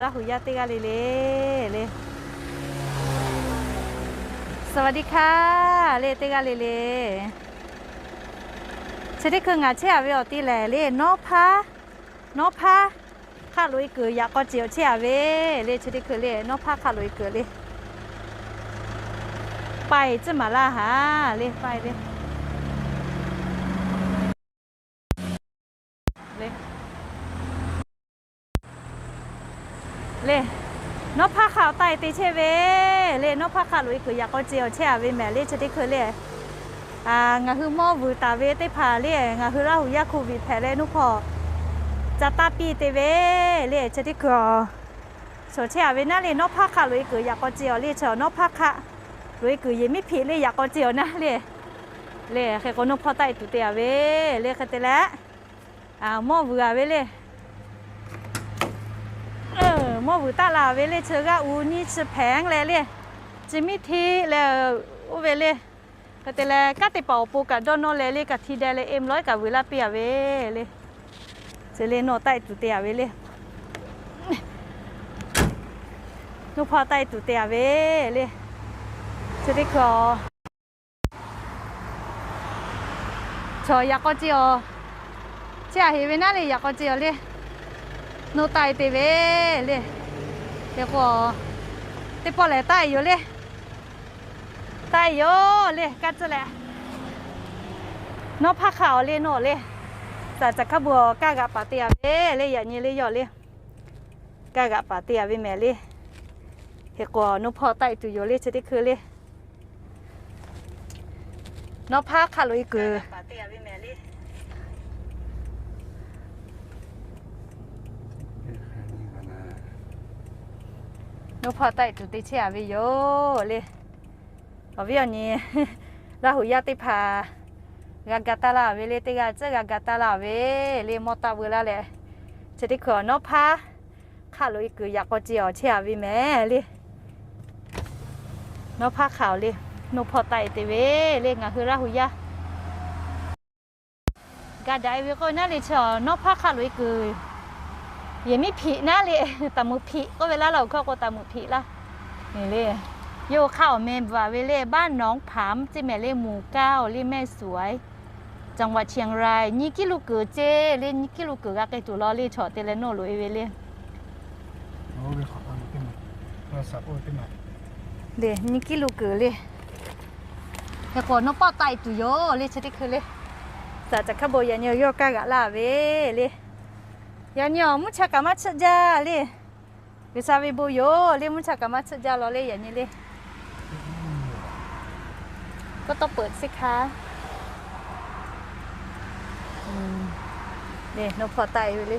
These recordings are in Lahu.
Laˇ hu yaˇ teˇ g'aˇ le le le. สวัสดีค่ะ le teˇ g'aˇ le le. Chi teˇ hkui ngaˬ chehˇ a ve awˬ ti lehˬ le, nawˉ hpaˇ, nawˉ hpaˇ hk'aˆ loꞈ-e kuiˬ yaꞈ k'aw ce awˬ chehˇ a ve le. Chi teˇ hkui le nawˉ hpaˇ hk'aˆ loꞈ-e kuiˬ le, paiˇ tcuhˉ maˍ laˇ haˍ le, paiˇ le. Le, nawˉ hpaˇ hk'aˆ awˬ taiˇ te chehˇ ve le, nawˉ hpaˇ hk'aˆ loꞈ-e kuiˬ yaꞈ k'aw ce awˬ chehˇ a ve mehˍ le. Chi teˇ hkui le ngaˬ hui mawˇ vuiˬ taˍ ve teˇ hpaˍ le, ngaˬ hui Laˇ hu yaˇ โควิด hpehꞈ leh nuˇ hpawˇ ca taˇ piˇ te ve le. Chi teˇ hkui a shawˍ chehˇ a ve naˉ le, nawˉ hpaˇ hk'aˆ loꞈ-e kuiˬ yaꞈ k'aw ce awˬ le, chaw nawˉ hpaˇ hk'aˆ loꞈ-e kuiˬ yehˬ miˉ hpiꞈ le yaꞈ k'aw ce awˬ naˉ le. Le hk'e k'o nawˉ hpawˇ taˆ-e tuˬ te a ve le. Hk'e te leh mawˇ vuiˬ a ve le, mawˇ vuiˬ taˆ la ve le, chi g'aˇ u nyiˇ chi hpehꞈ leh le, chi miˉ htiˆ leh oˇ ve le. Hk'e te leh kanˉ te paˍ awˬ pon kaꞈ dawˇ nawˇ leh le, kaꞈ hti deh leh emloiˉ kaꞈ vuiˬ laˇ piˇ a ve le. Chi le nawˬ taˆ-e tuˬ te a ve le. Nawˉ hpawˇ taˆ-e tuˬ te a ve le. Chi teˇ hkui a chaw yaꞈ k'aw ce awˬ chehˇ a heˍ ve naˉ le, yaꞈ k'aw ce awˬ le, nawˬ taˆ-e te ve le. Hk'e k'o teˇ pawˆ lehˬ taˆ-e yoˬ le. Taˆ-e yoˬ le, kaˇ tcuhˇ leh nawˉ hpaˇ hk'aˆ awˬ le nawˬ le. Saˍ caˍ hkaˇ bon kaˇ g'aꞈ paˍ te a ve le, yaꞈ nyi le yawˇ le, kaˇ g'aꞈ paˍ te a ve mehˍ le. Hk'e k'o nawˉ hpawˇ taˆ-e tuˬ yoˬ le, chi teˇ hkui le. Nawˉ hpaˇ hk'aˆ loꞈ-e kuiˬ nawˉ hpawˇ taˆ-e tuˬ te chehˇ a ve yoˬ le. Awˬ viˉ awˬ nyi Laˇ hu yaˇ teˇ hpaˍ g'a ga taˇ laˇ ve le, teˇ g'aˇ tcuhˉ g'a ga taˇ laˇ ve le, mawˇ taˆ veu laˇ leh, chi teˇ hkui nawˉ hpaˇ hk'aˆ loꞈ-e kuiˬ yaꞈ k'aw ce awˬ chehˇ a ve mehˍ le. Nawˉ hpaˇ hk'aˆ awˬ le, nawˉ hpawˇ taˆ-e te ve le, ngaˬ hui Laˇ hu yaˇ ga daꞈ-e ve k'oˆ ve naˉ le, chi nawˉ hpaˇ hk'aˆ loꞈ-e kuiˬ yehˬ miˉ hpiꞈ naˉ le, taˍ muiˬ hpiꞈ k'oˆ ve laˇ, Laˇ hu hkawˇ k'o taˍ muiˬ hpiꞈ laˇ. Eˬ le, yawˇ hui hk'aˆ awˬ meh bvuhꞈ ve le, บ้านหนองผาม ceˇ mehˍ le, หมู่เก้า le, แม่สวย จังหวัดเชียงราย nyiˇ กิโล kuiˬ ceˇ le, nyiˇ กิโล kuiˬ g'a k'ai tuˬ law le, chaw te leh nawˇ loꞈ-e ve le. Le nyiˇ กิโล kuiˬ le. Hk'e k'o nawˉ pawˆ taˆ-e tuˬ yoˬ le, chi teˇ hkui le. Saˍ caˍ hkaˇ bon yaꞈ nyi yawˇ kaˇ g'aꞈ laˇ ve le. Yaꞈ nyi awˬ mvuhˇ cha kaꞈ maˇ chiˆ jaˇ le. G'uiˬsha ve bon yoˬ le, mvuhˇ cha kaꞈ maˇ chiˆ jaˇ law le, yaꞈ nyi le. K'oˆ tawˇ peuˬ chi hkanˍ. Le nawˉ hpawˇ taˆ-e ve le.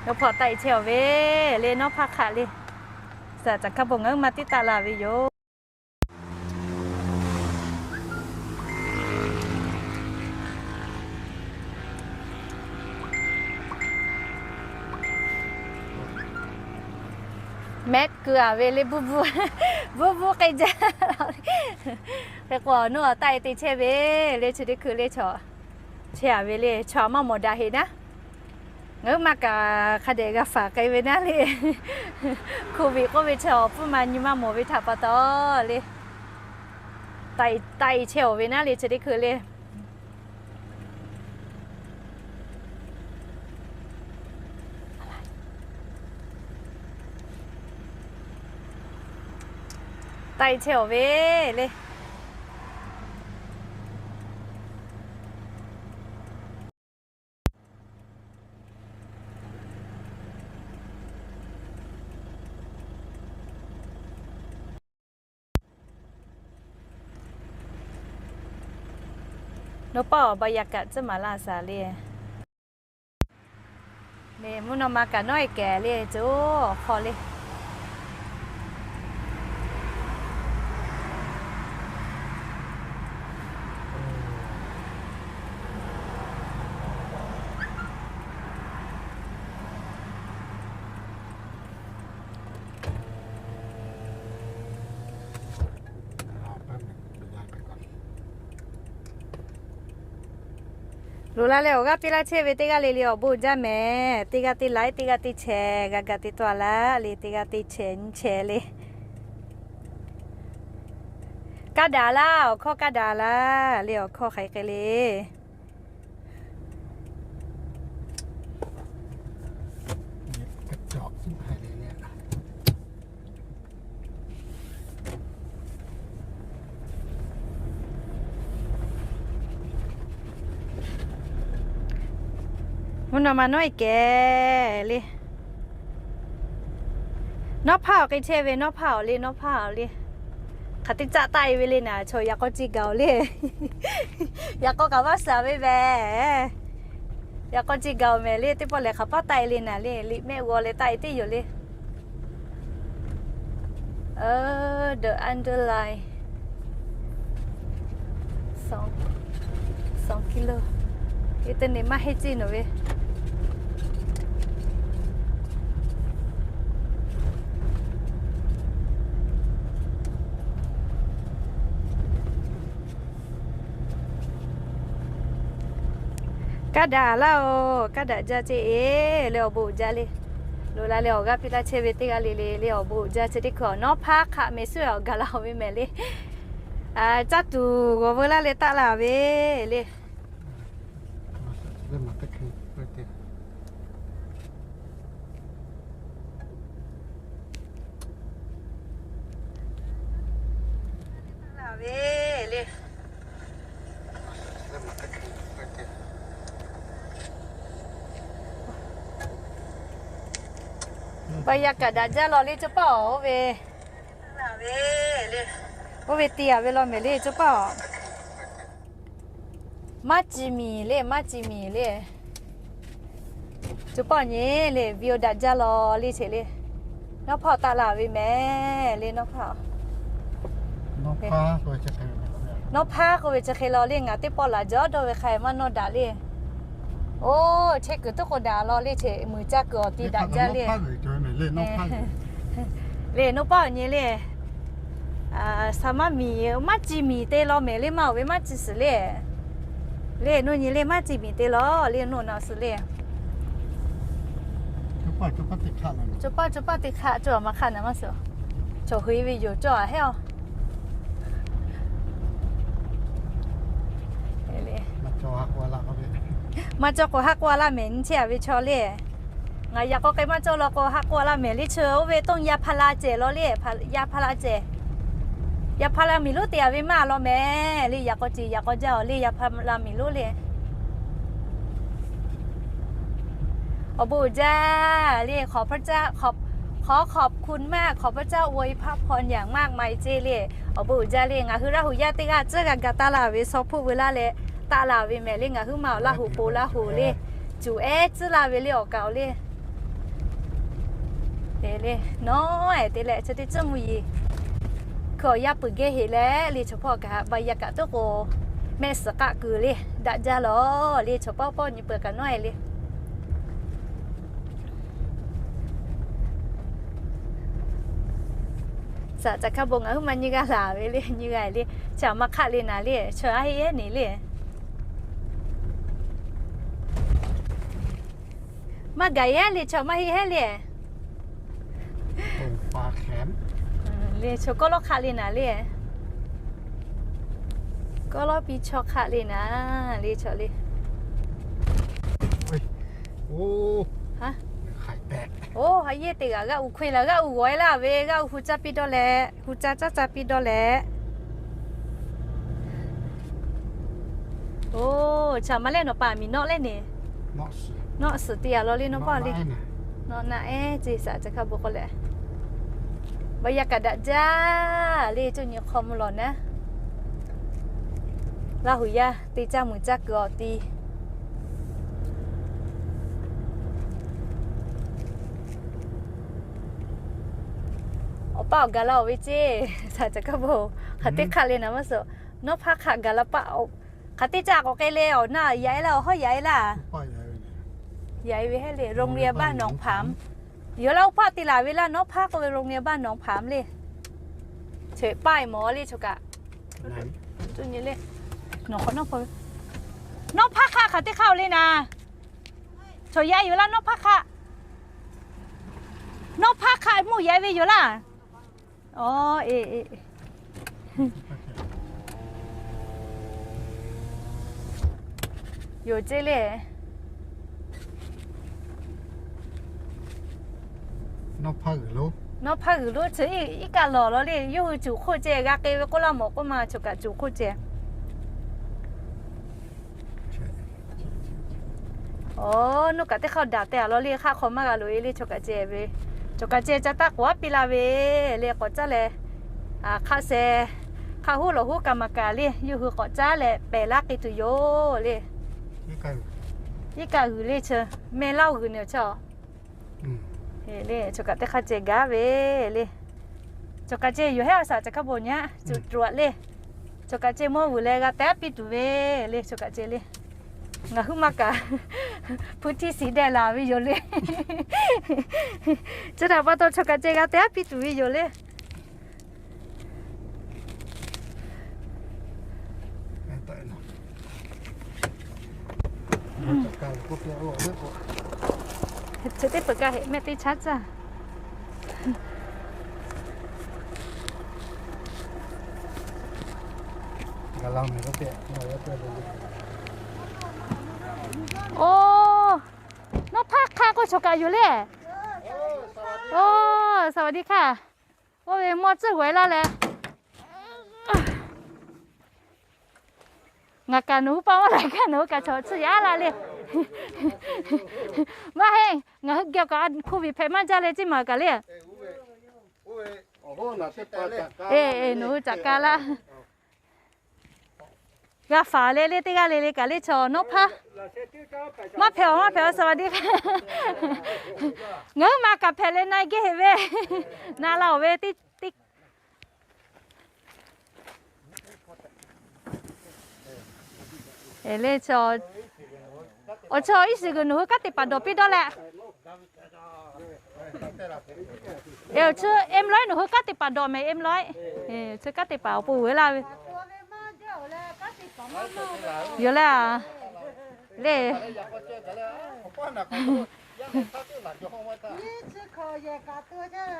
Nawˉ hpawˇ taˆ-e chehˇ-aˬ ve le, nawˉ hpaˇ hk'aˆ le. Saˍ caˍ hkaˇ bon ngaˬ huiˉ ma tiˉ taˆ la ve yoˬ. Mehˆ keu-a ve le, bvuhˇ bvuhˇ, bvuhˇ bvuhˇ k'ai jaˇ. Hk'e k'o nawˉ taˆ-e te chehˇ ve le, chi teˇ hkui le chaw chehˇ-a ve le, chaw maˇ mawˬ daꞈ heˆ naˉ. Ngaˬ huiˉ ma kaꞈ hk'a dehꞈ g'a faˍ k'ai ve naˉ le. โควิด k'oˆ ve chi awˬ pfuhˇ ma nyi maˇ mawˬ ve htaꞈ pa taw le, taˆ-e chehˇ-aˬ ve naˉ le, chi teˇ hkui le. Taˆ-e chehˇ-aˬ ve le. Nawˉ pawˆ awˬ ba yaꞈ kaꞈ tcuhˉ maˍ laˇ shaˍ le. Mvuhˇ naw ma kaꞈ nawˉ-e kehˬ le, co awˬ hk'aw le. Loꞈ la leh awˬ g'aˇ piˇ laˇ chehˇ ve teˇ g'aˇ le le awˬ bon jaˇ mehˍ. Teˇ g'aˇ teˇ laiˉ, teˇ g'aˇ teˇ chehˍ, g'a ga te taw laˇ le, teˇ g'aˇ teˇ chehˍ nyiˇ chehˍ le. Kaˇ daꞈ laˇ, awˬ hkawˇ kaˇ daꞈ laˇ le, awˬ hkawˇ hk'aˬ hk'e le. Mvuhˇ naw ma nawˉ e kehˬ le. Nawˉ hpaˇ awˬ k'ai chehˇ ve, nawˉ hpaˇ awˬ le, nawˉ hpaˇ awˬ le. Hk'aˬ teˇ caˆ taˆ e ve le naˍ, chaw yaꞈ k'aw ce gaˬ oˬ le. Yaꞈ k'aw kaꞈ maˇ suhˍ ve mehˍ. Yaꞈ k'aw ce gaˬ oˬ mehˍ le, teˇ pawˆ lehˬ hk'aˬ paˉ taˆ e le naˍ le, liꞈ mehˆ g'aw leh taˆ e teˇ yoˬ le. The underline. Song, song kilo. Ite ne maˇ heˆ ce nawˬ ve. Kaˇ daꞈ laˇ oˬ, kaˇ daꞈ jaˇ ce e le, awˬ bon uiˍ jaˇ le. Loꞈ la leh awˬ g'aˇ piˇ laˇ chehˇ ve teˇ g'aˇ le le le, awˬ bon uiˍ jaˇ ce teˇ hkui nawˉ hpaˇ hk'aꞈ mehˍ suhˉ awˬ gaˬ la ve mehˍ le. Caˇ tuˬ g'awˬ veu laˇ leh taˆ la ve le. Baˬ yaꞈ kaꞈ daꞈ jaˇ law le, co paˆ oˬ, oˇ ve, oˇ ve te a ve law mehˍ le, co paˆ oˬ. Maˇ ci miˬ le, maˇ ci miˬ le. Co paˆ nyi le, video daꞈ jaˇ law le, cheꞈ le. Nawˉ hpaˇ taˆ la ve mehˍ le, nawˉ hpaˇ. Nawˉ hpaˇ k'oˆ ve chi hk'e law le, ngaˬ teˇ pawˆ laˬ jaw dawˇ ve hk'a maˇ nawˇ daꞈ le. Oˇ, chehˇ kuiˬ tuˉ k'o daꞈ law le, cheꞈ muiˬ caˇ kuiˬ awˬ ti daꞈ jaˇ le. Le nawˉ paˆ awˬ nyi le. Sa maˇ miˬ, maˇ ci miˬ te law mehˍ le, maˇ oˬ ve maˇ ci suhˍ le. Le nawˇ nyi le, maˇ ci miˬ te law le, nawˇ na suhˍ le. Co paˆ co paˆ teˇ hk'aˆ cawˬ maˇ hk'aˆ na maˇ suhˍ. Cawˬ hui ve yoˬ cawˬ a heˉ a. Maˇ cawˬ k'o ha k'oˆ a laˇ mehˍ nyi chehˇ a ve chaw le. Ngaˬ yaꞈ k'aw k'ai maˇ cawˬ law k'o ha k'oˆ a laˇ mehˍ le, chi oˇ ve toˇ yaˇ hpaˇ la cehˬ law le, yaˇ hpaˇ la cehˬ. Yaˇ hpaˇ la miˬ lonˉ te a ve maˇ law mehˍ le, yaꞈ k'aw ce yaꞈ k'aw jaˇ a le, yaˇ hpaˇ la miˬ lonˉ le. Awˬ bon uiˍ jaˇ le, ขอพระเจ้า ขอ ขอขอบคุณมาก ขอพระเจ้าอวยพรอย่างมากมาย ceˇ le. Awˬ bon uiˍ jaˇ le, ngaˬ hui Laˇ huˍ yaˇ teˇ g'aˇ tcuhˉ g'a ga taˆ la ve, shaw hpoˆ veu laˇ leh taˆ la ve mehˍ le, ngaˬ huiˉ ma awˬ Laˇ huˍ po Laˇ huˍ le, cuˬ ehˉ tcuhˉ la ve le awˬ kaˍ awˬ le. Te le, nawˉ ehˍ te leh chi teˇ tcuhˉ mvuhˇ yeˬ hkui awˬ yaˇ peuˬ geh heꞈ leh le, chaw hpawˇ kaꞈ baˬ yaꞈ kaꞈ tuˉ k'o, mehˆ suhˍ k'aˆ kuiˬ le, daꞈ jaˇ lawˬ le, chaw pawˆ pawˆ nyi peuˬ kaꞈ nawˉ ehˍ le. Saˍ caꞈ hkaˇ bon ngaˬ huiˉ ma nyi g'a laˬ ve le, nyi g'a le, chaw maˇ hk'aˆ le naˍ le, chaw a heˆ ehˉ ne le. Maˇ gaˬ ehˉ le, chaw maˇ heˆ ehˉ le. Le chaw kawˆ lawˉ hk'aˆ le naˍ le. Kawˆ lawˉ piˇ chaw hk'aˆ le naˍ le, chaw le. Oˇ, ha yehˇ te g'aꞈ g'aˇ uˬ hk'e laˬ, g'aˇ uˬ g'awˬ e laˇ ve, g'aˇ uˬ hu caˇ piˇ dawˇ leh, hu caˇ caˇ caˇ piˇ dawˇ leh. Oˇ, chaw maˇ lehˬ nawˬ paˍ miˬ nawˆ lehˬ ne. Nawˆ suhˍ te a law le, nawˬ paˆ le. Nawˬ na ehˉ ce saˍ caꞈ hkaˇ bon k'oˆ leh, baˬ yaꞈ kaꞈ daꞈ jaˇ le, coˇ nyi hk'aw mvuh lawˬ naˉ. Laˇ huˍ yaˇ te caˇ muiˬ caˇ kuiˬ awˬ ti. Awˬ paˆ awˬ gaˬ la oˬ ve ceˇ, saˍ caꞈ hkaˇ bon hk'aˬ teˇ hk'aˆ le naˍ maˇ suhˍ. Nawˉ hpaˇ hk'aˆ gaˬ la paˆ, hk'aˬ teˇ caˆ k'awꞈ k'ai le, awˬ naˆ yaꞈ e laˇ, awˬ hawˉ yaꞈ e laˇ. Yaꞈ e ve hehˉ le, โรงเรียนบ้านหนองผาม. Yawˇ laˇ oˇ hpaˆ te laˬ ve laˇ, nawˉ hpaˇ k'oˆ ve โรงเรียนบ้านหนองผาม le. Cheꞈ paˆ e mawˬ le chaw kaꞈ. Nawˬ hk'awꞈ nawˉ hpaw ve. Nawˉ hpaˇ hk'aˆ hk'aˬ teˇ hk'aˆ-oˬ le naˍ. Chaw yaˇ yoˬ laˇ, nawˉ hpaˇ hk'aˆ. Nawˉ hpaˇ hk'aˆ mvuhˇ yehˬ ve yoˬ laˇ. Aw, e, e. Yoˬ ceˇ le. Nawˉ hpaˇ g'uiˬ lonˉ chi iˉ kaˆ lawˬ law le, yawˇ hui cuˬ hk'oˆ ceh g'a k'e ve k'oˆ laˇ mawˬ k'oˆ ma, choˬ kaꞈ cuˬ hk'oˆ ceh. Aw, nawˉ kaꞈ teˇ hk'aˇ daꞈ teh a law le, hk'aˆ hk'aw maˇ g'a loꞈ e le, choˬ kaꞈ ceh ve, choˬ kaꞈ ceh ca taˆ k'oˍ aˉ piˇ la ve le, k'awꞈ caˉ leh, hk'aˆ sheh, hk'aˆ hoˉ lawˬ hoˉ kaꞈ maˍ kaꞈ le, yawˇ hui k'awꞈ caˉ leh pehˬ laˇ k'e tuˬ yoˬ le. Iˉ kaˆ g'uiˬ le chi, meh laˇ g'uiˬ ne chaw le, choˬ kaꞈ teˇ hk'aˇ ceh gaˇ ve le. Choˬ kaꞈ ceh yoˬ hehˉ a shaꞈ ca hkaˇ bon nyaˉ cuˬ tuˬ aꞈ le. Choˬ kaꞈ ceh mawˇ vuiˬ leh g'a teh aˉ piˇ tuˬ ve le, choˬ kaꞈ ceh le. Ngaˬ huiˉ maˇ kaꞈ hpu htiˇ siˍ deh laˬ ve yoˬ le. Chi htaꞈ pa taw choˬ kaꞈ ceh g'a teh aˉ piˇ tuˬ ve yoˬ le. Chi teˇ peuˬ kaꞈ heꞈ mehˆ teˇ chaˉ caˇ. Oˇ, nawˉ hpaˇ hk'aˆ k'oˆ choˬ kaꞈ yoˬ le. Oˇ, สวัสดีค่ะ. Oˇ ve mawˇ tcuhˇ g'awˬ e laˇ leh, ngaˬ kaꞈ nawˬ hui pa maˇ la kaꞈ nawˬ hui kaꞈ chaw tcuhˇ yaˇ laˇ le. Maˇ heˆ, ngaˬ hui geh kaꞈ COVID hpehꞈ maˇ jaˇ leh ceˇ maˬ kaꞈ le. Eˬ, nawˬ hui caꞈ ka laˇ. G'a faˍ le le teˇ g'aˇ le le kaꞈ le chaw nawˉ hpaˇ. Maˇ hpehꞈ awˬ, maˇ hpehꞈ awˬ, สวัสดีค่ะ. Ngaˬ huiˉ ma kaꞈ hpehꞈ leh na geh heꞈ ve, na la awˬ ve teˇ teˇ Eˬ le, awˬ chaw iˉ shiˍ g'uiˬ nawˬ hui kanˉ te paˍ dawˬ piˇ dawˇ leh. Eˬ, awˬ chi em lawˉ nawˬ hui kanˉ te paˍ dawˬ mehˍ, em lawˉ. Eˬ, chi kanˉ te paˍ awˬ pon uiˍ laˇ ve yoˬ le. Le,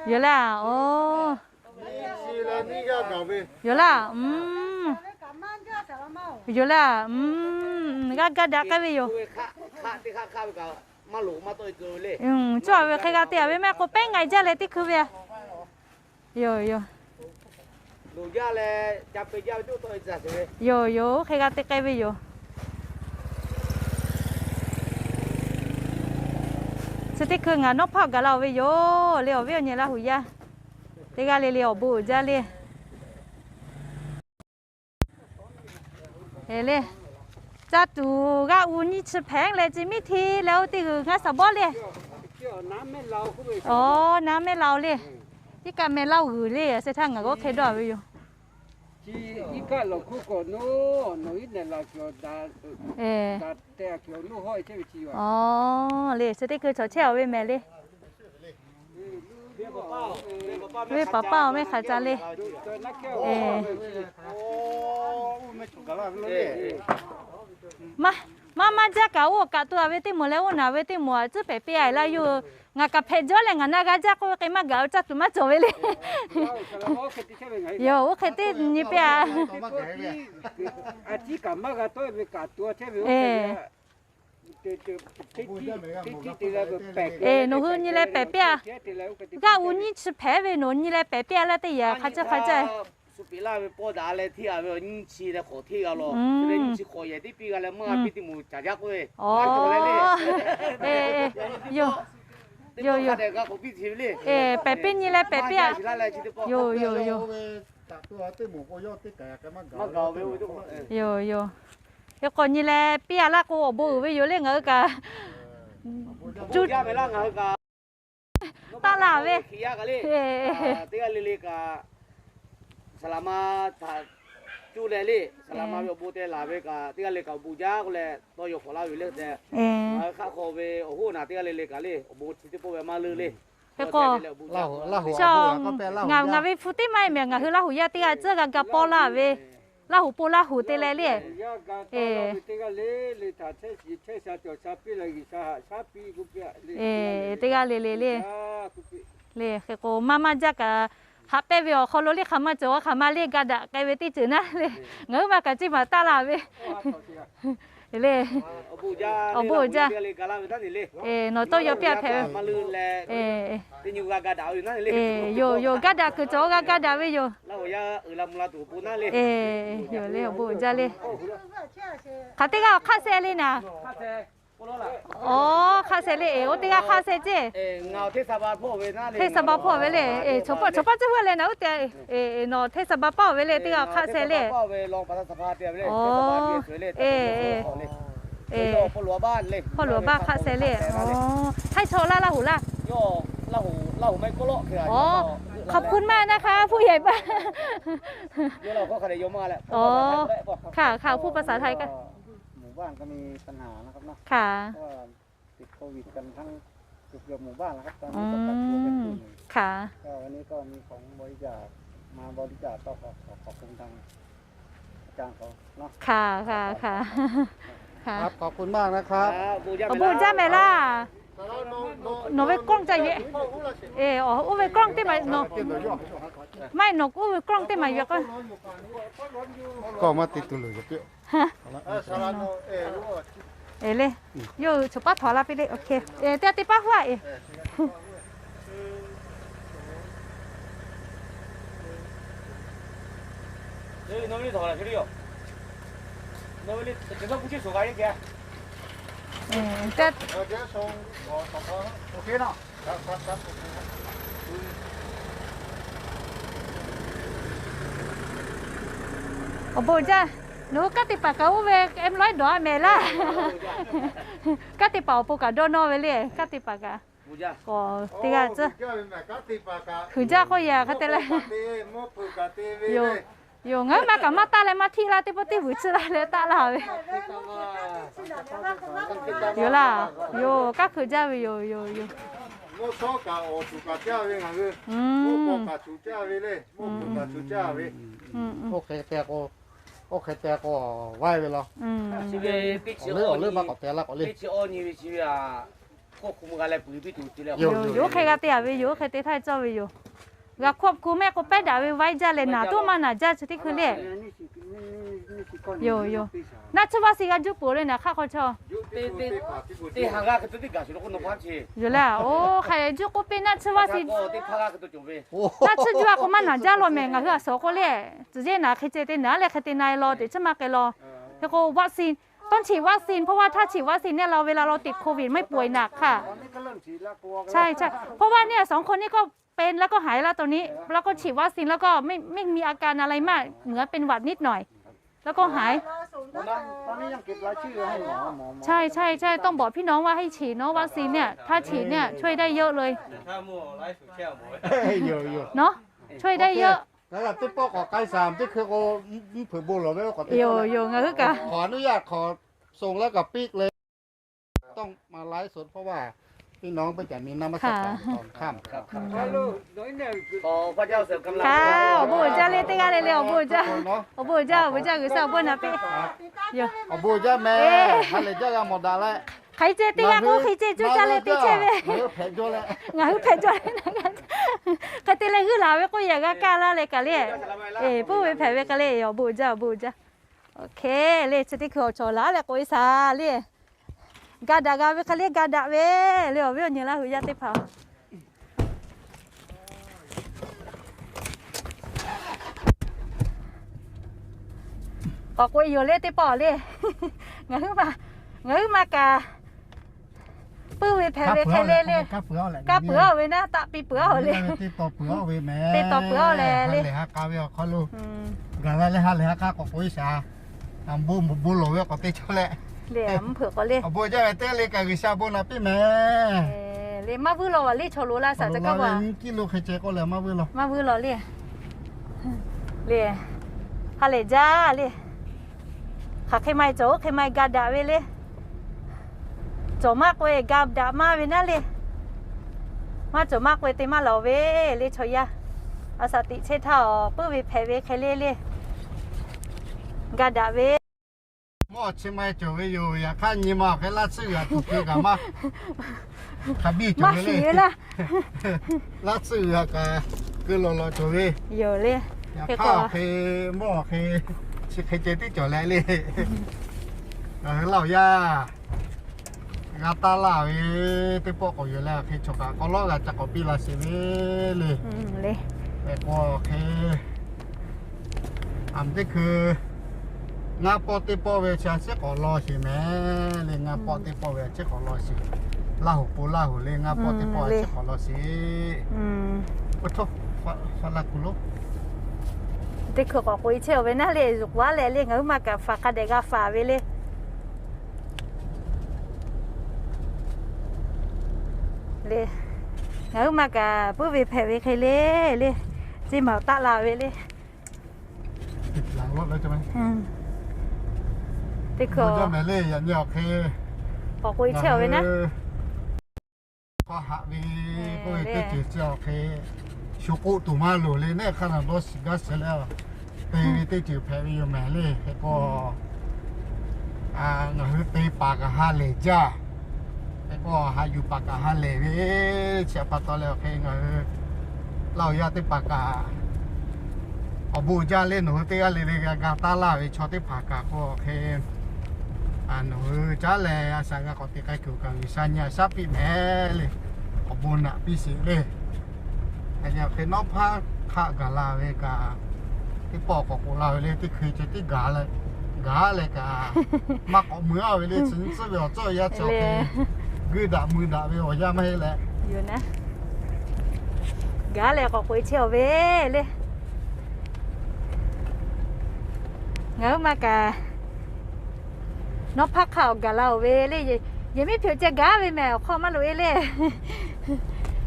yoˬ le. Oˬ, yoˬ le. Yoˬ le. G'aˇ gaˇ daꞈ k'ai ve yoˬ. Cawˇ a ve hk'e g'a te a ve mehˆ k'o, pehˉ ngaˬ jaˇ leh teˇ hkui ve a. Yoˬ yoˬ. Yoˬ yoˬ, oˇ hk'e g'a te k'ai ve yoˬ. Chi teˇ hkui ngaˬ nawˉ hpaˇ gaˬ la oˬ ve yoˬ le, awˬ viˉ awˬ nyi Laˇ huˍ yaˇ teˇ g'aˇ le le awˬ bon uiˍ jaˇ le. Eˬ le, caˇ tuˬ g'aˇ u nyiˇ chi hpehꞈ leh, chi miˇ hti leh oˇ teˇ g'uiˬ ngaˇ shaˍ bawˆ le. Aˬ, naˉ mehˆ la oˬ le. Iˉ kaˆ mehˆ la oˬ g'uiˬ le, a sheh htaˇ ngaˬ g'awˇ hk'e dawˇ a ve yoˬ. Eˬ, aˬ le, chi teˇ hkui chaw chehˇ a ve mehˍ le. Venˇ paˍ paˇ awˬ mehˆ hk'aˬ ca le. Maˇ maˇ jaˇ kaꞈ, oˇ kaꞈ to a ve teˇ moˍ leh oˇ naˬ ve teˇ moˍ a tcuhˉ hpehꞈ piˇ a laˇ yoˬ. Ngaˬ kaꞈ hpehꞈ jaˇ leh ngaˬ na g'a jaˇ k'oˆ ve hk'e maˇ gaˬ, oˇ caˇ tuˬ maˇ cawˬ ve le. Yoˬ, oˇ hk'e teˇ nyi piˇ a. Eˬ, nawˬ hui nyi leh pehˍ piˇ a. G'aˇ u nyiˇ chi hpehꞈ ve nawˬ nyi leh pehˍ piˇ a laˇ teˇ yanˇ hk'a caˇ hk'a caˇ. Suh peꞈ laˇ ve pawˇ daꞈ leh hteˇ a ve awˬ nyiˇ chi leh hk'awꞈ hteˇ g'a law. Chi leh nyiˇ chi hk'awꞈ yehˬ teˇ piˇ g'a leh maˇ g'a piˇ teˇ moˍ caˍ jaˇ k'oˆ ve. Aˬ, yoˬ yoˬ yoˬ. Pehˍ piˇ nyi leh pehˍ piˇ a. Yoˬ yoˬ yoˬ. Yoˬ yoˬ. Hk'e k'awꞈ nyi leh piˇ a laˇ k'o, awˬ bon uiˍ ve yoˬ le ngaˬ hui kaꞈ. Taˇ laˇ ve. Teˇ g'aˇ le le kaꞈ, saˍ laˍ ma htaꞈ cuˇ leh le, saˍ laˍ ma ve awˬ bon te laˬ ve kaꞈ, teˇ g'aˇ le kaꞈ awˬ bon jaˇ k'oˆ leh tawˇ yaw hk'awꞈ laˇ ve le tehꞈ, ngaˬ hui hk'aˆ hk'aw ve awˬ hoˉ naˬ teˇ g'aˇ le le kaꞈ le, awˬ bon chi teˇ pawˆ ve maˇ leuˆ le. Hk'e k'o, ngaˬ ve hpu teˇ maˇ e mehˍ, ngaˬ hui Laˇ huˍ yaˇ teˇ g'aˇ tcuhˉ g'a ga pawˇ laˇ ve. Laˇ huˍ po Laˇ huˍ te leh le. Eˬ, teˇ g'aˇ le le le le. Le hk'e k'o maˇ maˇ jaˇ kaꞈ, haꞈ pehnˇ ve awˬ hk'aw lo le hk'aˬ ma cawˬ, hk'aˬ ma le ga daꞈ k'ai ve teˇ ceuˬ naˉ le. Ngaˬ hui ma kaꞈ ceˇ maˍ taˆ la ve le. Awˬ bon uiˍ jaˇ. Nawˬ tawˇ yaw piˇ a hpehꞈ ve. Yoˬ yoˬ, ga daꞈ kuiˬ cawˬ g'a ga daꞈ ve yoˬ. Yoˬ le, awˬ bon uiˍ jaˇ le. Hk'aˬ teˇ g'aˇ hk'aˆ seh le naˍ. Aˬ, hk'aˆ seh le, oˇ teˇ g'aˇ hk'aˆ seh ceˇ. Hteˇ sa ba hpawˇ ve le. Chaw paˆ, chaw paˆ ceˇ hui leh naˍ uˉ te. Nawˬ hteˇ sa ba paˆ ve le, teˇ g'aˇ hk'aˆ seh le. Aˬ, hpawˇ luˬ baˆ hk'aˆ seh le. Htaiˇ chaw laˇ, Laˇ huˍ laˇ. Aˬ, ขอบคุณมากนะคะ ผู้ใหญ่บ้าน. Aˬ, ค่ะค่ะ พูดภาษาไทยก็ หมู่บ้านก็มีปัญหานะครับเนาะ ค่ะ ก็ติดโควิดกันทั้งเกือบๆหมู่บ้านแล้วครับ ตอนนี้ก็กักตัวกันอยู่ ค่ะ ก็วันนี้ก็มีของบริจาคมาบริจาค ก็ขอขอบคุณทางอาจารย์เขาเนาะ ค่ะค่ะค่ะ ครับ ขอบคุณมากนะครับ Awˬ bon jaˇ mehˍ laˇ. Nawˬ ve กล้อง ca yeꞈ. Eˬ, oˇ ve กล้อง teˇ maˬ nawˬ, maˇ heˆ, nawˬ k'oˆ ve กล้อง teˇ maˬ yeꞈ k'o. กล้อง maˇ te tuˬ leuˬ yoˬ. Eˬ le, yawˇ hui chaw paˉ htawnˍ la piˇ le. Teˇ g'aˇ teˇ paˉ hu a eˬ. Awˬ bon jaˇ. Nawˬ hui kanˉ te paˍ kaꞈ oˇ ve em lawehˉ dawˬ a mehˍ laˇ. Kanˉ te paˍ awˬ pon kaꞈ dawˇ nawˇ ve le, kanˉ te paˍ kaꞈ. K'awꞈ teˇ g'aˇ tcuhˇ. Huiˍ jaˇ k'oˆ yaꞈ hk'e te leh. Yoˬ, yoˬ, ngaˬ hui ma kaꞈ maˇ taˆ leh maˇ htiˆ laˇ, teˇ pawˆ teˇ vuiˬ chi laˇ leh taˆ laˇ ve yoˬ laˇ. Yoˬ, kanˉ hkui jaˇ ve yoˬ, yoˬ, yoˬ. Oˇ hk'e te k'o, vaiˇ ve law. Awˬ leuˉ awˬ leuˉ maˇ k'awꞈ te laˇ k'awꞈ le. Yoˬ, yoˬ, oˇ hk'e g'a te a ve yoˬ, oˇ hk'e te htaˇ cawˇ ve yoˬ. G'a hkawˇ hku mehˆ k'o pehˉ daꞈ ve vaiˇ jaˇ leh naˍ tuˉ maˇ naˍ jaˇ chi teˇ hkui le. Yoˬ, yoˬ. Naˆ tsuhˇ vaˆ si g'a juˇ peuˬ le naˍ hk'aˆ hk'aw chaw. Yoˬ le, oˇ hk'a juˇ k'oˆ piˇ naˆ tsuhˇ vaˆ si. Naˆ tsuhˇ juˇ a k'o maˇ naˍ jaˇ law mehˍ, ngaˬ hui a shawˍ k'o le. Tcuh yeˇ naˍ hk'e ceh te naˍ leh hk'e te na e law teꞈ chiˉ maˇ k'ai law. Hk'e k'o วัคซีน ต้องฉีดวัคซีน เพราะว่าถ้าฉีดวัคซีนเนี่ยเราเวลาเราติดโควิดไม่ป่วยหนักค่ะ ใช่ใช่ เพราะว่าเนี่ยสองคนนี้ก็ เป็นแล้วก็หายแล้วตอนนี้ แล้วก็ฉีดวัคซีนแล้วก็ไม่ไม่มีอาการอะไรมาก เหมือนเป็นหวัดนิดหน่อย แล้วก็หาย ตอนนี้ยังเก็บรายชื่อให้หมอ หมอ หมอ ใช่ใช่ใช่ ต้องบอกพี่น้องว่าให้ฉีดเนาะ วัคซีนเนี่ย ถ้าฉีดเนี่ยช่วยได้เยอะเลย เนาะ ช่วยได้เยอะ Teˇ pawˆ k'awꞈ k'ai shaˍ teˇ hkui k'o, mvuhˇ hpeuꞈ bon lawˬ ve k'awꞈ te. Yoˬ yoˬ, ngaˬ hui kaꞈ ขออนุญาต ขอส่งแล้วก็ปิดเลย ต้องมาไลฟ์สด เพราะว่าพี่น้องเพิ่งจะมีนมัสการตอนค่ำ Awˬ bon jaˇ le, teˇ g'aˇ le le awˬ bon jaˇ. Awˬ bon jaˇ, awˬ bon jaˇ, G'uiˬsha awˬ bon naˍ piˇ. Awˬ bon jaˇ mehˍ. Hk'aˬ lehˬ jaˇ g'a mawˬ daꞈ leh. Hk'aˬ hk'e ceh teˇ g'aˇ k'o hk'e ceh cuˇ caˇ leh te chehˇ ve. Ngaˬ hui hpehꞈ jaw le. Hk'e te leh g'uiˇ laˬ ve k'oˆ yaꞈ g'a kaˇ laˇ leh kaꞈ le. Eˬ, puiˉ ve hpehꞈ ve k'ai le, awˬ bon jaˇ, awˬ bon jaˇ. Oˇ hk'e le, chi teˇ hkui awˬ cawˬ laˬ leh k'oꞈ e shaˍ le. Ga daꞈ g'a ve hk'e le, ga daꞈ ve le, awˬ viˉ awˬ nyi Laˇ huˍ yaˇ teˇ hpaˍ. K'awꞈ k'oꞈ e yoˬ le teˇ pawˆ le. Ngaˬ hui ma, ngaˬ hui ma kaꞈ puiˉ ve hpehꞈ ve hk'e le le. Kaˇ peuˬ-a ve naˉ, taˆ piˇ peuˬ-a le. Te tawˍ peuˬ-a ve mehˍ. Te tawˍ peuˬ-a leh le. Ha lehˬ ha k'a ve awˬ hk'aw lo gaˬ la leh ha lehˬ ha k'a k'awꞈ k'oꞈ e shaˍ. Bon bon lawˬ ve k'awꞈ te chaw leh. Awˬ bon jaˇ ve teˇ le kaꞈ G'uiˬsha bon naˍ piˇ mehˍ. Le maˇ vuiˇ law va le chaw lo laˇ shaˍ ca kaˇ va. Kiˇ lo hk'e ceh k'oˆ leh maˇ vuiˇ law. Maˇ vuiˇ law le. Le, ha lehˬ jaˇ le. Hk'aˬ hk'e ma e cawˬ, oˇ hk'e ma e ga daꞈ ve le. Cawˬ maˇ k'oˆ e ga daꞈ maˇ ve naˉ le. Maˇ cawˬ maˇ k'oˆ e te maˇ lawˬ ve le chaw yaˇ. A shaˍ tiꞈ chehˇ htaˇ awˬ puiˉ ve hpehꞈ ve hk'e le le. ga daꞈ ve. Mawˇ chi ma cawˬ ve yoˬ. Yaꞈ hk'aˇ nyi ma awˬ hk'e laˇ tsuhˇ g'aꞈ tuˬ keu kaꞈ maˇ hk'a biˇ cawˬ ve le. Laˇ tsuhˇ g'aꞈ kaꞈ keu lawˬ lawˬ cawˬ ve yoˬ le. Yaꞈ hk'aˇ awˬ hk'e mawˇ awˬ hk'e chi hk'e ceh tiˉ cawˬ leh le. Ngaˬ hui laˇ awˬ yaˇ g'a taˇ laˇ ve teˇ pawˆ k'awꞈ yoˬ leh, awˬ hk'e chaw kaꞈ k'aw lawˉ g'a ca k'awꞈ piˇ la sheˍ ve le. Hk'e k'o awˬ hk'e aˬ miˍ teˇ hkui ngaˇ pawˆ teˇ pawˆ ve chi a ciˉ k'awꞈ law sheˍ mehˍ le. Ngaˇ pawˆ teˇ pawˆ ve a ciˉ k'awꞈ law sheˍ. Laˇ hoꞈ k'o laˇ hoꞈ le, ngaˇ pawˆ teˇ pawˆ a ciˉ k'awꞈ law sheˍ. Teˇ hkui k'awꞈ k'oꞈ e chehˇ ve naˉ le, zuhꞈ k'oˍ aˉ leh le, ngaˬ huiˉ ma kaꞈ faˍ hk'a dehꞈ g'a faˍ ve le. Le, ngaˬ huiˉ ma kaꞈ puiˉ ve hpehꞈ ve hk'e le, le, ceˇ maˬ taˆ la ve le. Teˇ hkui k'awꞈ k'oꞈ e chehˇ ve naˉ. Hk'aw haꞈ ve k'oˆ ve teˇ ceuˬ chi awˬ hk'e shu k'oˆ tuˬ maˇ loˍ le. Neˇ hk'aˇ naˬ dawˇ shiˍ gaˇ shehˍ leh te ve teˇ ceuˬ hpehꞈ ve yoˬ mehˍ le. Hk'e k'o ngaˬ hui te paˍ kaꞈ ha lehˬ jaˇ. Hk'e k'o haꞈ yuˬ paˍ kaꞈ ha lehˬ ve chi htaꞈ pa taw leh awˬ hk'e ngaˬ hui laˇ awˬ yaˇ teˇ hpaˍ kaꞈ awˬ bon uiˍ jaˇ le. Nawˬ hui teˇ g'aˇ le le g'a ga taˇ laˇ ve chaw teˇ hpaˍ kaꞈ k'o awˬ hk'e nawˬ hui caˉ leh a shaꞈ g'a k'awꞈ te k'ai kuiˬ kaꞈ G'uiˬsha nyi a shaˉ piˇ mehˍ le. Awˬ bon naꞈ piˇ sheˍ le. Aˬ nyi awˬ hk'e nawˉ hpaˇ hk'aˆ gaˬ la ve kaꞈ, teˇ pawˆ k'awꞈ k'oꞈ la ve le. Teˇ hkui ceh tiˉ gaˬ leh kaꞈ maˇ k'awꞈ mui a ve le. Chi nyi tcuhˉ ve awˬ cawˇ yaˇ chi awˬ hk'e guˇ daꞈ mui daꞈ ve awˬ yanˇ maˇ heˆ leh, gaˬ leh k'awꞈ k'oꞈ e chehˇ awˬ ve le. Ngaˬ huiˉ ma kaꞈ nawˉ hpaˇ hk'aˆ awˬ gaˬ la oˬ ve le. Yehˬ miˉ hpiꞈ ceh gaˬ ve mehˍ awˬ hk'aw maˇ loꞈ e le.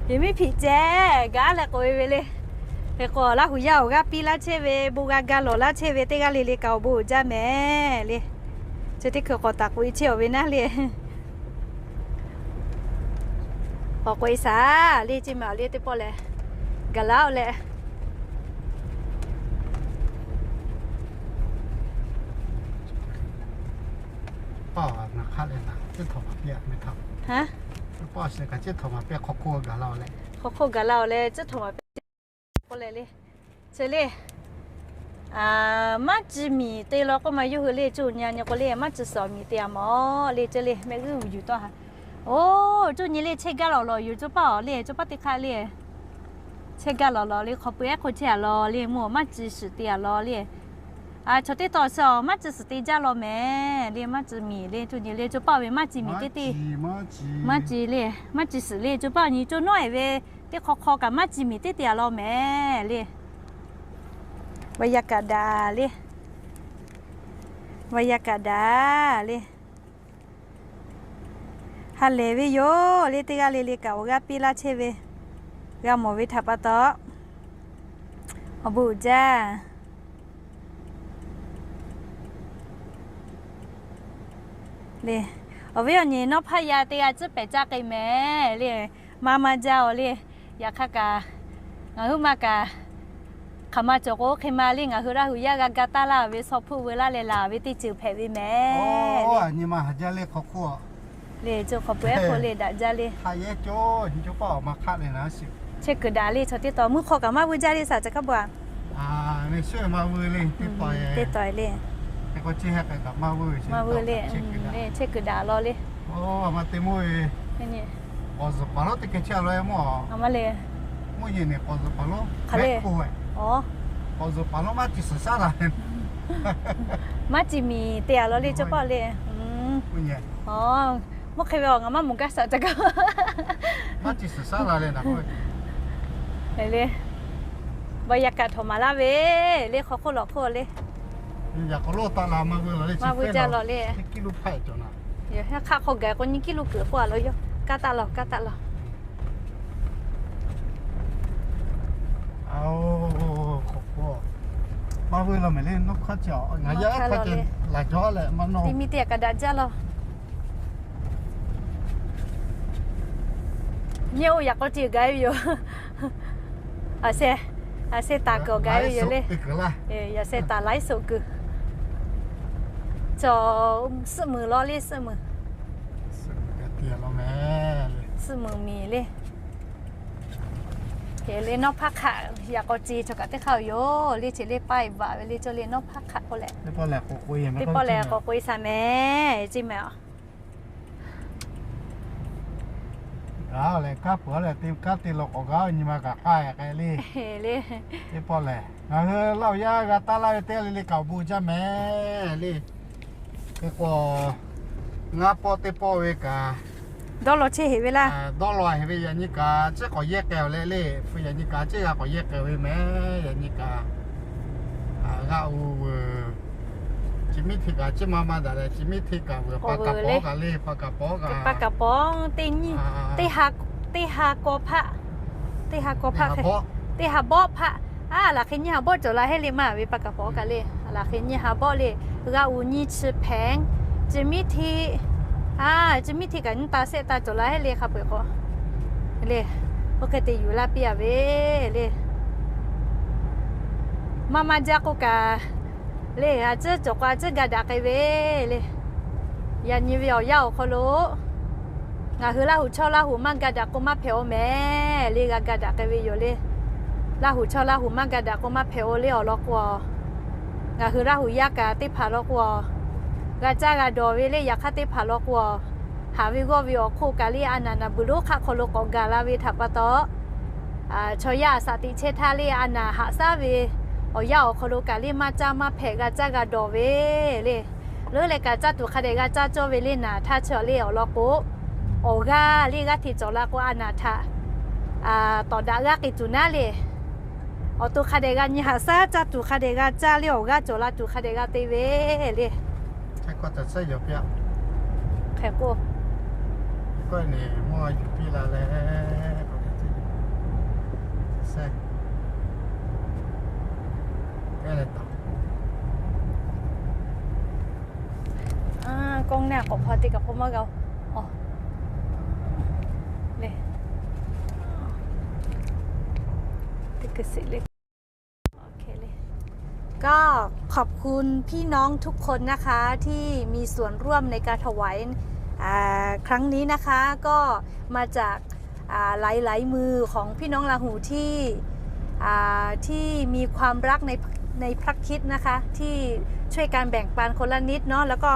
Yehˬ miˉ hpiꞈ ceh gaˬ leh k'oꞈ e ve le. Hk'e k'o Laˇ huˍ yaˇ awˬ g'aˇ piˇ laˇ chehˇ ve, bon g'a ga lawˬ laˇ chehˇ ve teˇ g'aˇ le le kaꞈ awˬ bon uiˍ jaˇ mehˍ le. Chi teˇ hkui k'awꞈ taˍ k'oꞈ e chehˇ awˬ ve naˉ le. K'awꞈ k'oꞈ e shaˍ le. Ceˇ maˬ le teˇ pawˆ leh gaˬ laˇ oˬ leh paw na hk'aˆ leh na ceˇ htaw maˍ piˇ a meh htaꞈ. Paw shiˍ kaꞈ ceˇ htaw maˍ piˇ hk'aw hk'oˆ gaˬ la oˬ leh, hk'aw hk'oˆ gaˬ la oˬ leh ceˇ htaw maˍ piˇ k'oˆ leh le. Chi le, maˇ ci miˬ te law k'oˆ ma yawˇ hui le. Cuˇ nyi nyi k'o le, maˇ ci suhˍ miˬ te a mawˬ le. Chi le mehˆ g'uˇ yuˬ tawˇ ha. Oˬ, cuˇ nyi le chehˇ gaˇ lawˬ lawˬ yoˬ. Cawˇ paˇ awˬ le, cawˇ paˇ teˇ hk'aˆ le, chehˇ gaˇ lawˬ lawˬ le. Hk'aw pui ehˉ hk'o chehˇ a law le, mvuhˇ maˇ ci suhˍ te a law le. Chaw teˇ taw suhˍ maˇ ci suhˍ te jaˇ law mehˍ le. Maˇ ci miˬ le, cuˇ nyi le cawˇ paˇ ve maˇ ci miˬ teˇ te, maˇ ci le, maˇ ci suhˍ le. Cawˇ paˇ nyi cawˇ nawˉ e ve teˇ hk'aw hk'aw kaꞈ maˇ ci miˬ teˇ te a law mehˍ le. Vaꞈ yaˇ kaꞈ daꞈ le. Vaꞈ yaˇ kaꞈ daꞈ le. Ha lehˬ ve yoˬ le. Teˇ g'aˇ le le kaꞈ awˬ g'aˇ piˇ laˇ chehˇ ve, g'a mawˬ ve htaꞈ pa taw awˬ bon uiˍ jaˇ le. Awˬ viˉ awˬ nyi nawˉ hpaˇ yaˇ teˇ g'aˇ tcuhˉ pehˍ caˇ k'ai mehˍ le. Maˇ maˇ jaˇ oˬ le. Yaꞈ hk'aˇ kaꞈ ngaˬ huiˉ ma kaꞈ hk'aˬ ma cawˬ k'o oˇ hk'e ma le. Ngaˬ hui Laˇ huˍ yaˇ g'a ga taˇ laˇ ve, shaw hpuˆ veu laˇ leh laˬ ve teˇ ceuˬ hpehꞈ ve mehˍ le. Nyi ma haˍ jaˇ le hk'aw hk'oˆ le. Cawˇ hk'aw pui ehˉ hk'oˆ le daꞈ jaˇ le. Hk'a yehˇ cawˇ nyi cawˇ paˇ awˬ ma hk'aˆ le na shiˍ. Chehˇ kuiˬ daꞈ le. Chaw teˇ taw mvuhˇ hk'aw kaꞈ maˇ vuiˇ jaˇ le. Saˍ ca hkaˉ bvuhꞈ a, teˇ taw e le. Maˇ vuiˇ le. Chehˇ kuiˬ daꞈ law le. Awˬ zuhˬ paˍ lonˉ teˇ hkeh chehˇ a law e mawˇ. Maˇ le. Mvuhˇ yeˬ neˬ k'awꞈ zuhˬ paˍ lonˉ mehˆ k'oˆ ve, k'awꞈ zuhˬ paˍ lonˉ maˇ ci suhˍ shaˉ la. Maˇ ci miˬ te a law le cawˇ paˇ le. Mvuhˇ hk'e ve awˬ ngaˬ maˇ mawˬ gaˇ saˍ ca kaˇ. Maˇ ci suhˍ shaˉ la le. Vaꞈ yaˇ kaꞈ htawnˍ maˍ laˇ ve le. Hk'aw hk'oˆ lawˬ hk'oˆ le. Maˇ vuiˇ jaˇ law le. Hk'aˆ hk'aw gaˬ k'o nyiˇ kiˇ lo kuiˬ k'oˆ a law yoˬ. Kaˇ taˆ law, kaˇ taˆ law. Maˇ vuiˇ law mehˍ le. Nawˉ hk'aˇ ca ngaˬ yaˇ hk'aˇ ca laˬ jaw leh maˇ nawˇ. Teˇ miˇ teˇ yaꞈ kaꞈ daꞈ jaˇ law. Nyi oˇ yaꞈ k'aw ce gaˬ ve yoˬ. Aˬ sheh, aˬ sheh taˍ kuiˬ awˬ gaˬ ve yoˬ le. Yaꞈ sheh taˍ laiˉ soꞈ kuiˬ. Cawˬ suhˆ muiˬ law le, suhˆ muiˬ, suhˆ muiˬ miˬ le. Hk'e le, nawˉ hpaˇ hk'aꞈ yaꞈ k'aw ce cawˬ kaꞈ teˇ hk'aˇ yoˬ le. Chi le paˇ vaꞈ ve le cawˬ le, nawˉ hpaˇ hk'aꞈ k'oˆ leh, teˇ pawˆ lehˬ k'awꞈ k'oꞈ e saˍ mehˍ, ceˇ mehˍ a. G'aˇ lehˬ, kanˉ peuˬ lehˬ, te kanˉ te lo k'awꞈ g'aˇ nyi ma kaꞈ k'ai k'ai le. Teˇ pawˆ lehˬ, ngaˬ hui Laˇ huˍ yaˇ g'a taˇ laˇ ve teˇ g'aˇ le le kaꞈ awˬ bon jaˇ mehˍ le. Hk'e k'o, ngaˇ pawˆ teˇ pawˆ ve kaꞈ dawˇ law chehˇ heˍ ve laˇ. Dawˇ law heˍ ve yaꞈ nyi kaꞈ ciˉ k'awꞈ yehˇ k'ai-oˬ leh le. Hpu yaꞈ nyi kaꞈ ciˉ g'a k'awꞈ yehˇ k'ai ve mehˍ. Yaꞈ nyi kaꞈ g'a u veuˬ. Chi miˉ hte kaꞈ ciˉ ma ma daꞈ leh, chi miˉ hte kaꞈ veuˬ pa kaˍ pawˍ kaꞈ le, pa kaˍ pawˍ kaꞈ, pa kaˍ pawˍ teˇ nyiˇ, teˇ ha, teˇ ha kawˇ hpaˆ, teˇ ha kawˇ hpaˆ, teˇ ha bawˆ hpaˆ. A, laˬ hk'e nyiˇ ha bawˆ cawˬ la heˆ le maˇ ve pa kaˍ pawˍ kaꞈ le. Laˬ hk'e nyiˇ ha bawˆ le, g'a u nyiˇ chi hpehꞈ, chi miˉ hte, a, chi miˉ hte kaꞈ nyiˇ ta sehˆ ta cawˬ la heˆ le hk'a peu-eˬ k'o le. Oˇ hk'e te yuˬ laˇ piˇ a ve le. Maˇ maˇ jaˇ k'oˆ kaꞈ le, a ciˉ cawˬ k'o a ciˉ ga daꞈ k'ai ve le. Yaꞈ nyi ve awˬ yanˇ awˬ hk'aw lo ngaˬ hui Laˇ huˍ chaw Laˇ huˍ maˇ ga daꞈ k'o maˇ hpehꞈ-oˬ mehˍ le, g'a ga daꞈ k'ai ve yoˬ le. Laˇ huˍ chaw Laˇ huˍ maˇ ga daꞈ k'o maˇ hpehꞈ-oˬ le awˬ lawn k'o, ngaˬ hui Laˇ huˍ yaˇ kaꞈ teˇ hpaˍ lawn k'o, g'a caˇ g'a dawˬ ve le. Yaꞈ hk'aˇ teˇ hpaˍ lawn k'o, haˍ ve g'awˇ ve awˬ hk'oˆ kaꞈ le a naˍ naˍ buiˬ lonˉ hk'aˆ hk'aw lo k'awꞈ gaˬ la ve htaꞈ pa taw, chaw yaˇ a shaꞈ teꞈ chehˇ htaˇ le a naˍ haꞈ shaˉ ve awˬ yanˇ awˬ hk'aw lo kaꞈ le maˇ caˇ maˇ hpehꞈ g'a caˇ g'a dawˬ ve le. Leuˉ leh kaꞈ caˇ tuˬ hk'a dehꞈ g'a caˇ cawˇ ve le naˍ htaˇ chi le awˬ lawn k'o, awˬ g'aˇ le g'aˇ hteꞈ cawˬ la k'o a naˍ htaꞈ tawˍ daꞈ g'aˇ k'ai tuˬ naˉ le. Awˬ to hk'a dehꞈ g'a nyi haꞈ shaˉ caˇ tuˬ hk'a dehꞈ g'a caˇ le awˬ g'aˇ cawˬ la tuˬ hk'a dehꞈ g'a te ve le. Hk'e k'o, kawˆ naˆ k'awꞈ hpaw te kaꞈ hpaw maˇ g'a-oˬ le. ก็ขอบคุณพี่น้องทุกคนนะคะ ที่มีส่วนร่วมในการถวาย อ่า ครั้งนี้นะคะ ก็มาจาก อ่า หลายๆ มือของพี่น้องลาหูที่ อ่า ที่มีความรักใน ในพระคริสต์นะคะ ที่ช่วยการแบ่งปันคนละนิดเนาะ แล้วก็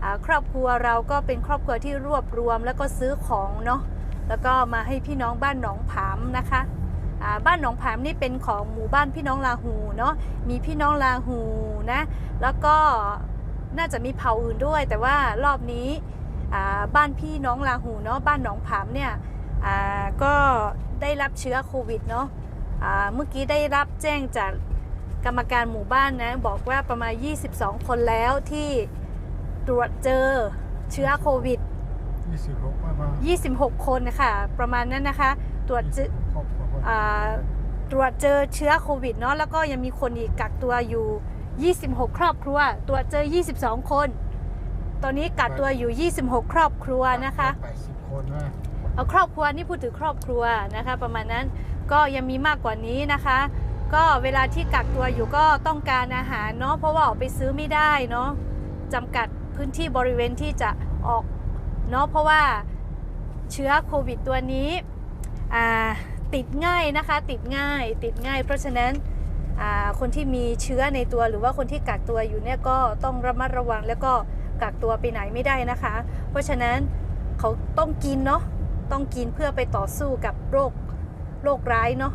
อ่า ครอบครัวเราก็เป็นครอบครัวที่รวบรวมแล้วก็ซื้อของเนาะ แล้วก็มาให้พี่น้องบ้านหนองผามนะคะ อ่า บ้านหนองผามนี่เป็นของหมู่บ้านพี่น้องลาหูเนาะ มีพี่น้องลาหูนะ แล้วก็น่าจะมีเผ่าอื่นด้วย แต่ว่ารอบนี้ อ่า บ้านพี่น้องลาหูเนาะ บ้านหนองผามเนี่ย อ่า ก็ได้รับเชื้อโควิดเนาะ อ่า เมื่อกี้ได้รับแจ้งจากกรรมการหมู่บ้านนะ บอกว่าประมาณ ยี่สิบสอง คนแล้วที่ตรวจเจอเชื้อโควิด ยี่สิบหก คนค่ะ ประมาณนั้นนะคะ ตรวจเจอ อ่า ตรวจเจอเชื้อโควิดเนาะ แล้วก็ยังมีคนอีกกักตัวอยู่ ยี่สิบหก ครอบครัว ตรวจเจอ ยี่สิบสอง คน ตอนนี้กักตัวอยู่ ยี่สิบหก ครอบครัวนะคะ เอาครอบครัวนี่พูดถึงครอบครัวนะคะ ประมาณนั้น ก็ยังมีมากกว่านี้นะคะ ก็เวลาที่กักตัวอยู่ก็ต้องการอาหารเนาะ เพราะว่าออกไปซื้อไม่ได้เนาะ จำกัดพื้นที่บริเวณที่จะออกเนาะ เพราะว่าเชื้อโควิดตัวนี้ อ่า ติดง่ายนะคะ ติดง่าย ติดง่าย เพราะฉะนั้น อ่า คนที่มีเชื้อในตัว หรือว่าคนที่กักตัวอยู่เนี่ย ก็ต้องระมัดระวัง แล้วก็กักตัวไปไหนไม่ได้นะคะ เพราะฉะนั้นเขาต้องกินเนาะ ต้องกินเพื่อไปต่อสู้กับโรค โรคร้ายเนาะ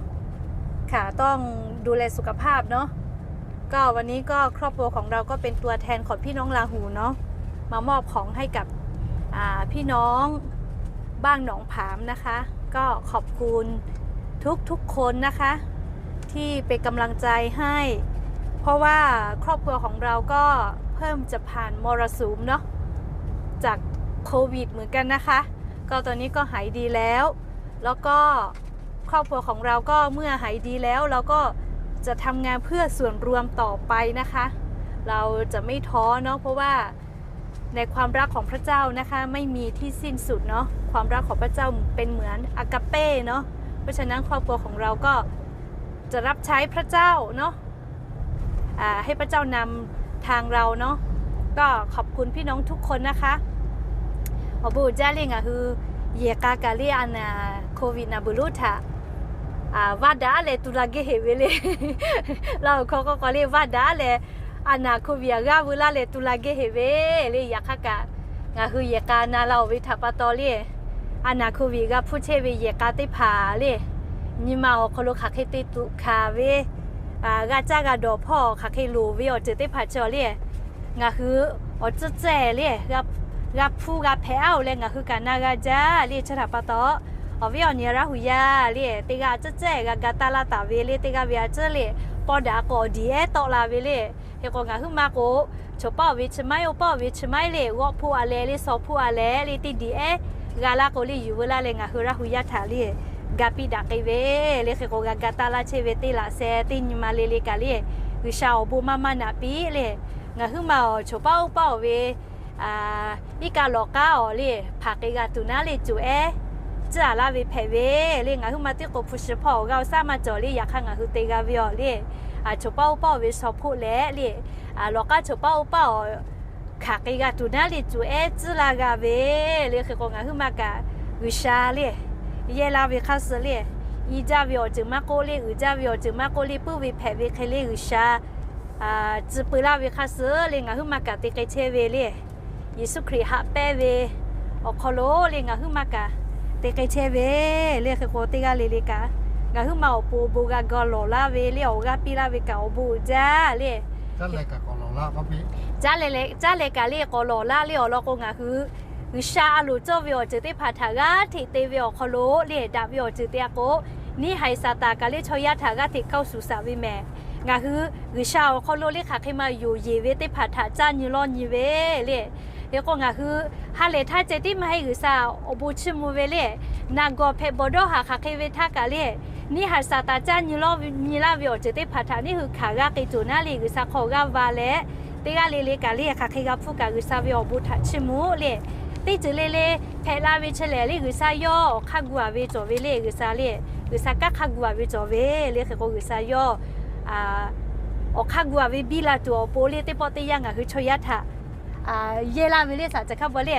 ค่ะ ต้องดูแลสุขภาพเนาะ ก็วันนี้ก็ครอบครัวของเราก็เป็นตัวแทนของพี่น้องลาหูเนาะ มามอบของให้กับ อ่า พี่น้องบ้านหนองผามนะคะ ก็ขอบคุณทุกๆ คนนะคะ ที่เป็นกำลังใจให้ เพราะว่าครอบครัวของเราก็เพิ่งจะผ่านมรสุมเนาะ จากโควิดเหมือนกันนะคะ ก็ตอนนี้ก็หายดีแล้ว แล้วก็ครอบครัวของเราก็เมื่อหายดีแล้ว เราก็จะทำงานเพื่อส่วนรวมต่อไปนะคะ เราจะไม่ท้อเนาะ เพราะว่าในความรักของพระเจ้านะคะ ไม่มีที่สิ้นสุดเนาะ ความรักของพระเจ้าเป็นเหมือนอากาเป้เนาะ เพราะฉะนั้นครอบครัวของเราก็จะรับใช้พระเจ้าเนาะ อ่า ให้พระเจ้านำทางเราเนาะ ก็ขอบคุณพี่น้องทุกคนนะคะ Awˬ bon uiˍ jaˇ le ngaˬ hui yehˬ k'a kaꞈ le a naˍ โควิด naˍ beuˬ lonˉ htaꞈ vaˇ daꞈ leh tu la geh heꞈ ve le. Laˇ awˬ hkawˇ k'o k'o le vaˇ daꞈ leh a naˍ โควิด aꞈ g'aˇ veu laˇ leh tu la geh heꞈ ve le. Yaꞈ hk'aˇ kaꞈ ngaˬ hui yehˬ k'a na la oˬ ve htaꞈ pa taw le a naˍ โควิด g'a hpuˇ chehˇ ve yehˬ k'a teˇ hpaˍ le nyi ma awˬ hk'aw lo hk'aˬ hk'e te tuꞈ hkanˍ ve, g'a caˇ g'a dawˬ hpawˇ hk'aˬ hk'e loˍ ve awˬ ceuˬ teˇ hpaˍ chi le ngaˬ hui awˬ tcuhˉ tcuhˉ le g'a hpuˇ g'a hpehꞈ aˉ-oˬ leh ngaˬ hui kaꞈ na g'a jaˇ le. Chi htaꞈ pa taw awˬ viˉ awˬ nyi Laˇ huˍ yaˇ le teˇ g'aˇ tcuhˉ tcuhˉ g'a ga taˇ laˇ taˍ ve le teˇ g'aˇ ve a tcuhˉ le pawˇ daꞈ k'o awˬ diˍ ehˉ tawˆ la ve le. Hk'e k'o ngaˬ huiˉ ma k'o choˬ paˉ oˬ ve chi maiˉ oˇ paˉ oˬ ve chi maiˉ le g'awˆ hpoˆ a leh le saw hpoˆ a leh le teˇ diˍ ehˉ g'a laˇ k'o le yuˬ veu laˇ leh ngaˬ hui Laˇ huˍ yaˇ htaꞈ le ga piˇ daꞈ k'ai ve le. Hk'e k'o g'a ga taˇ laˇ chehˇ ve teˇ laꞈ sheh teˇ nyi ma le le kaꞈ le G'uiˬsha awˬ bon maˇ maˇ naꞈ piˇ le ngaˬ huiˉ ma awˬ choˬ paˉ oˇ paˉ oˬ ve iˉ kaˆ lawˬ k'aˉ awˬ le hpanˍ k'ai g'a tuˬ naˉ le coˬ ehˉ tcuhˉ a laˇ ve hpehꞈ ve le. Ngaˬ huiˉ ma teˇ k'o hpu shi hpawˇ awˬ g'aˇ awˬ saˉ maˇ cawˬ le. Yaꞈ hk'aˇ ngaˬ hui te g'a ve awˬ le choˬ paˉ oˇ paˉ oˬ ve saw hpoˆ leh le lawˬ k'aˉ choˬ paˉ oˇ paˉ awˬ hkanˍ k'ai g'a tuˬ naˉ le coˬ ehˉ tcuhˉ laˇ g'a ve le. Hk'e k'o ngaˬ huiˉ ma kaꞈ G'uiˬsha le yehˇ laˇ ve hk'aˇ suh le i jaˇ ve awˬ ceuˬ maˇ k'oˆ le uiˍ jaˇ ve awˬ ceuˬ maˇ k'oˆ le puiˉ ve hpehꞈ ve hk'e le G'uiˬsha tcuh peu laˇ ve hk'aˇ suh le ngaˬ huiˉ ma kaꞈ te k'ai chehˇ ve le. Yeˍsuˆ Hkriꞈ haꞈ pehnˇ ve awˬ hk'aw lo le ngaˬ huiˉ ma kaꞈ te k'ai chehˇ ve le. Hk'e k'o teˇ g'aˇ le le kaꞈ ngaˬ huiˉ ma awˬ pon bon g'a ga lawˬ laˇ ve le awˬ g'aˇ piˇ laˇ ve kaꞈ awˬ bon uiˍ jaˇ le. Caˇ leh kaꞈ le k'awꞈ lawˬ laˇ le awˬ lawn k'o ngaˬ hui G'uiˬsha a loˍ cawˇ ve awˬ ceuˬ teˇ hpaˍ htaꞈ g'aˇ hteꞈ te ve awˬ hk'aw lo le daꞈ ve awˬ ceuˬ te a k'o, neˇ haiˬ Saˍtanˍ kaꞈ le chaw yaˇ htaꞈ g'aˇ hteꞈ เข้าสู่สระ ve mehˍ. Ngaˬ hui G'uiˬsha awˬ hk'aw lo le hk'aˬ hk'e ma yonˍ yeˬ ve teˇ hpaˍ htaꞈ caˇ nyi lawˇ nyi ve le. Hk'e k'o ngaˬ hui ha lehˬ htaˇ ceh tiˉ maˇ heˆ G'uiˬsha awˬ bon chiˇ mvuh ve le. Naˬ gawˬ hpehꞈ bawˬ dawˇ haˍ hk'aˬ hk'e ve htaˇ kaꞈ le neˇ haiˬ Saˍtanˍ caˇ nyi lawˇ nyi laˇ ve awˬ ceuˬ teˇ hpaˍ htaꞈ neˇ hui hkanˍ g'a k'ai tuˬ naˉ le G'uiˬsha hk'aw g'aˇ va leh teˇ g'aˇ le le kaꞈ le hk'aˬ hk'e g'a hpuˇ kaꞈ G'uiˬsha ve awˬ bon htaꞈ chiˇ mvuh le. Teˇ ceuˬ le le hpehꞈ la ve chi lehˬ le G'uiˬsha yawˇ awˬ hk'aˇ gu a ve cawˬ ve le G'uiˬsha le G'uiˬsha kanˉ hk'aˇ gu a ve cawˬ ve le. Hk'e k'o G'uiˬsha yawˇ awˬ hk'aˇ gu a ve biˇ la tuˬ awˬ pon le teˇ pawˆ teˇ yanˇ ngaˬ hui chaw yaˇ htaꞈ yehˇ laˇ ve le saˍ ca hkaˇ baw le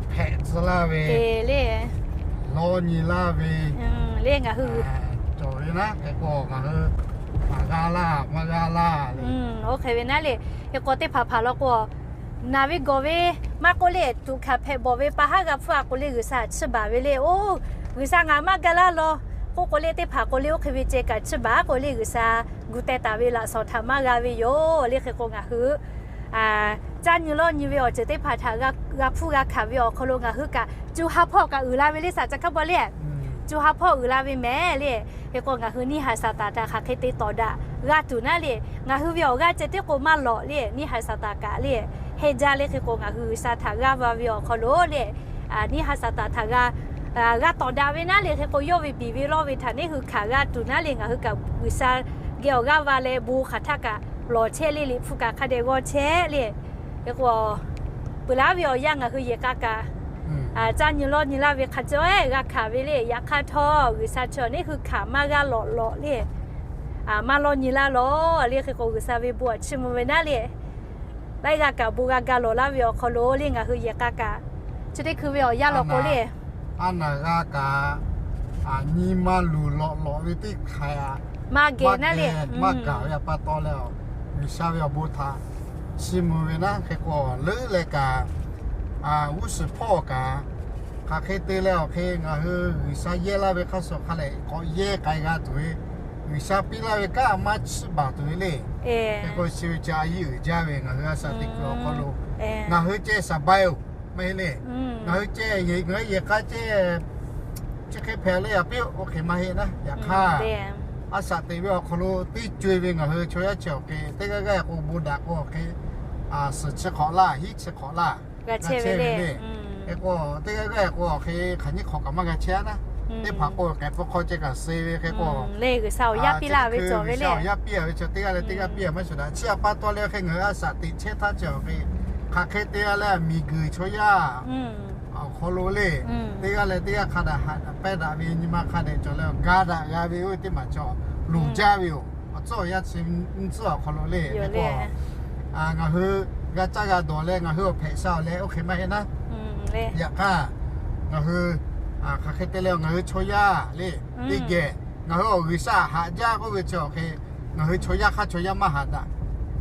hpehꞈ tcuh laˇ ve le lawˇ nyi laˇ ve le ngaˬ hui cawˬ ve naˉ. Hk'e k'o ngaˬ hui maˇ g'a laˇ maˇ g'a laˇ oˇ hk'e ve naˉ le. Hk'e k'o teˇ hpaˍ hpaˍ law k'o naˬ ve gawˬ ve maˇ k'oˆ le tuꞈ hkanˍ hpehꞈ bawˬ ve pa haˉ g'a hpfuhˇ a k'o le G'uiˬsha chiˇ baˬ ve le. Oˇ G'uiˬsha ngaˬ maˇ ga laˇ law k'oˆ k'o le teˇ hpaˍ k'o le oˇ hk'e ve ceh kaꞈ chiˇ baˬ a k'o le G'uiˬsha gu teh taˍ ve laꞈ shawnˍ htaꞈ maˇ g'a ve yoˬ le. Hk'e k'o ngaˬ hui caˇ nyi lawˇ nyi ve awˬ ceuˬ teˇ hpaˍ htaꞈ g'a hpuˇ g'a hkanˍ ve awˬ hk'aw lo ngaˬ hui kaꞈ co ha hpawˇ kaꞈ uiˍ la ve le saˍ ca hkaˇ baw le co ha hpawˇ uiˍ la ve mehˍ le. Hk'e k'o ngaˬ hui neˇ haiˬ Saˍtanˍ htaꞈ hk'aˬ hk'e te tawˍ daꞈ g'a tuˬ naˉ le ngaˬ hui ve awˬ g'aˇ ceh tiˉ k'o maˇ lawꞈ le neˇ haiˬ Saˍtanˍ kaꞈ le heˆ jaˇ le. Hk'e k'o ngaˬ hui G'uiˬsha htaꞈ g'aˇ va ve awˬ hk'aw lo le neˇ haiˬ Saˍtanˍ htaꞈ g'a g'a tawˍ daꞈ ve naˉ le. Hk'e k'o yawˇ ve biˬ ve lawˇ ve htaꞈ neˇ hui hkanˍ g'a tuˬ naˉ le ngaˬ hui kaꞈ G'uiˬsha geh awˬ g'aˇ va leh bon hk'aˬ htaˇ kaꞈ lawˬ chehˇ le liꞈ hpu kaꞈ hk'a dehꞈ g'aw chehˇ le. Hk'e k'o peuˬ laˇ ve awˬ yanˇ ngaˬ hui yehˬ k'a kaꞈ caˇ nyi lawˇ nyi laˇ ve hk'a cawˇ ehˉ g'a hkanˍ ve le. Yaꞈ hk'aˇ htawˇ G'uiˬsha chi neˇ hui hkanˍ maˇ g'a lawꞈ lawꞈ le maˇ lawˇ nyi laˇ lawˬ le. Hk'e k'o G'uiˬsha ve bon aꞈ chiˇ mvuh ve naˉ le laiˉ g'aˇ kaꞈ bon g'a ga lawˬ laˇ ve awˬ hk'aw lo le ngaˬ hui yehˬ k'a kaꞈ chi teˇ hkui ve awˬ yanˇ law k'o le a naˬ g'a kaꞈ nyi ma luˬ lawꞈ lawꞈ ve teˇ hk'aˬ maˇ geh naˉ le maˇ gaˬ ve pa taw leh G'uiˬsha ve awˬ bon htaꞈ chiˇ mvuh ve naˉ. Hk'e k'o leuˉ leh kaꞈ g'uˇ suhˍ hpawˇ kaꞈ hk'aˬ hk'e te leh awˬ hk'e ngaˬ hui G'uiˬsha yehˇ laˇ ve hk'aˇ suh hk'a lehˬ k'awꞈ yehˇ k'ai g'a tuˬ ve G'uiˬsha piˇ laˇ ve kanˉ maˇ chiˇ baˬ tuˬ ve le. Hk'e k'o chi ve chi a yiˇ uiˍ jaˇ ve ngaˬ hui a shaꞈ teꞈ kuiˬ awˬ hk'aw lo ngaˬ hui ceh shaˍ bai oˬ maˇ heˆ le. Ngaˬ hui ceh ngaˬ hui yehˬ k'a ceh chi hk'e hpehꞈ le a piˇ oˇ hk'e maˇ heˆ naˉ. Yaꞈ hk'aˇ a shaꞈ teꞈ ve awˬ hk'aw lo teˇ co e ve ngaˬ hui chaw yaˇ chi awˬ hk'e teˇ g'aˇ g'aˇ k'o bon daꞈ k'o awˬ hk'e suhˍ chi hk'awꞈ laˇ hiˉ chi hk'awꞈ laˇ g'a chehˇ ve le. Hk'e k'o teˇ g'aˇ g'aˇ k'o awˬ hk'e hk'aˬ nyiˇ hk'awꞈ kaꞈ maˇ g'a chehˇ naˉ. Teˇ hpaˍ k'o k'ehˬ pfuhˇ hk'aw ceh kaꞈ suh ve hk'e k'o le G'uiˬsha awˬ yaˇ piˇ laˇ ve cawˬ ve le. Awˬ yaˇ piˇ a ve chi teˇ g'aˇ leh teˇ g'aˇ piˇ a maˇ shuˍ daꞈ. Chi a pa taw leh hk'e ngaˬ hui a shaꞈ teꞈ chehˇ htaˇ chi awˬ hk'e hk'aˬ hk'e te a leh miˬguiˬ chaw yaˇ awˬ hk'aw lo le teˇ g'aˇ leh teˇ g'aˇ hk'a daꞈ haꞈ daꞈ pehnˇ daꞈ ve nyi ma hk'a dehꞈ cawˬ leh ga daꞈ g'a ve oˇ ve teˇ maˬ cawˬ loˍ jaˇ ve yoˬ. Awˬ tcuhˉ awˬ yanˇ chi nyiˇ tcuhˉ awˬ hk'aw lo le ngaˬ hui g'a caˇ g'a dawˬ leh ngaˬ hui awˬ hpehꞈ sha awˬ leh oˇ hk'e maˇ heˆ naˉ. Yaꞈ hk'aˇ, ngaˬ hui hk'aˬ hk'e te leh ngaˬ hui chaw yaˇ le, teˇ geh ngaˬ hui awˬ G'uiˬsha haꞈ jaˇ k'oˆ ve chi awˬ hk'e, ngaˬ hui chaw yaˇ hk'aˇ chaw yaˇ maˇ haꞈ daꞈ.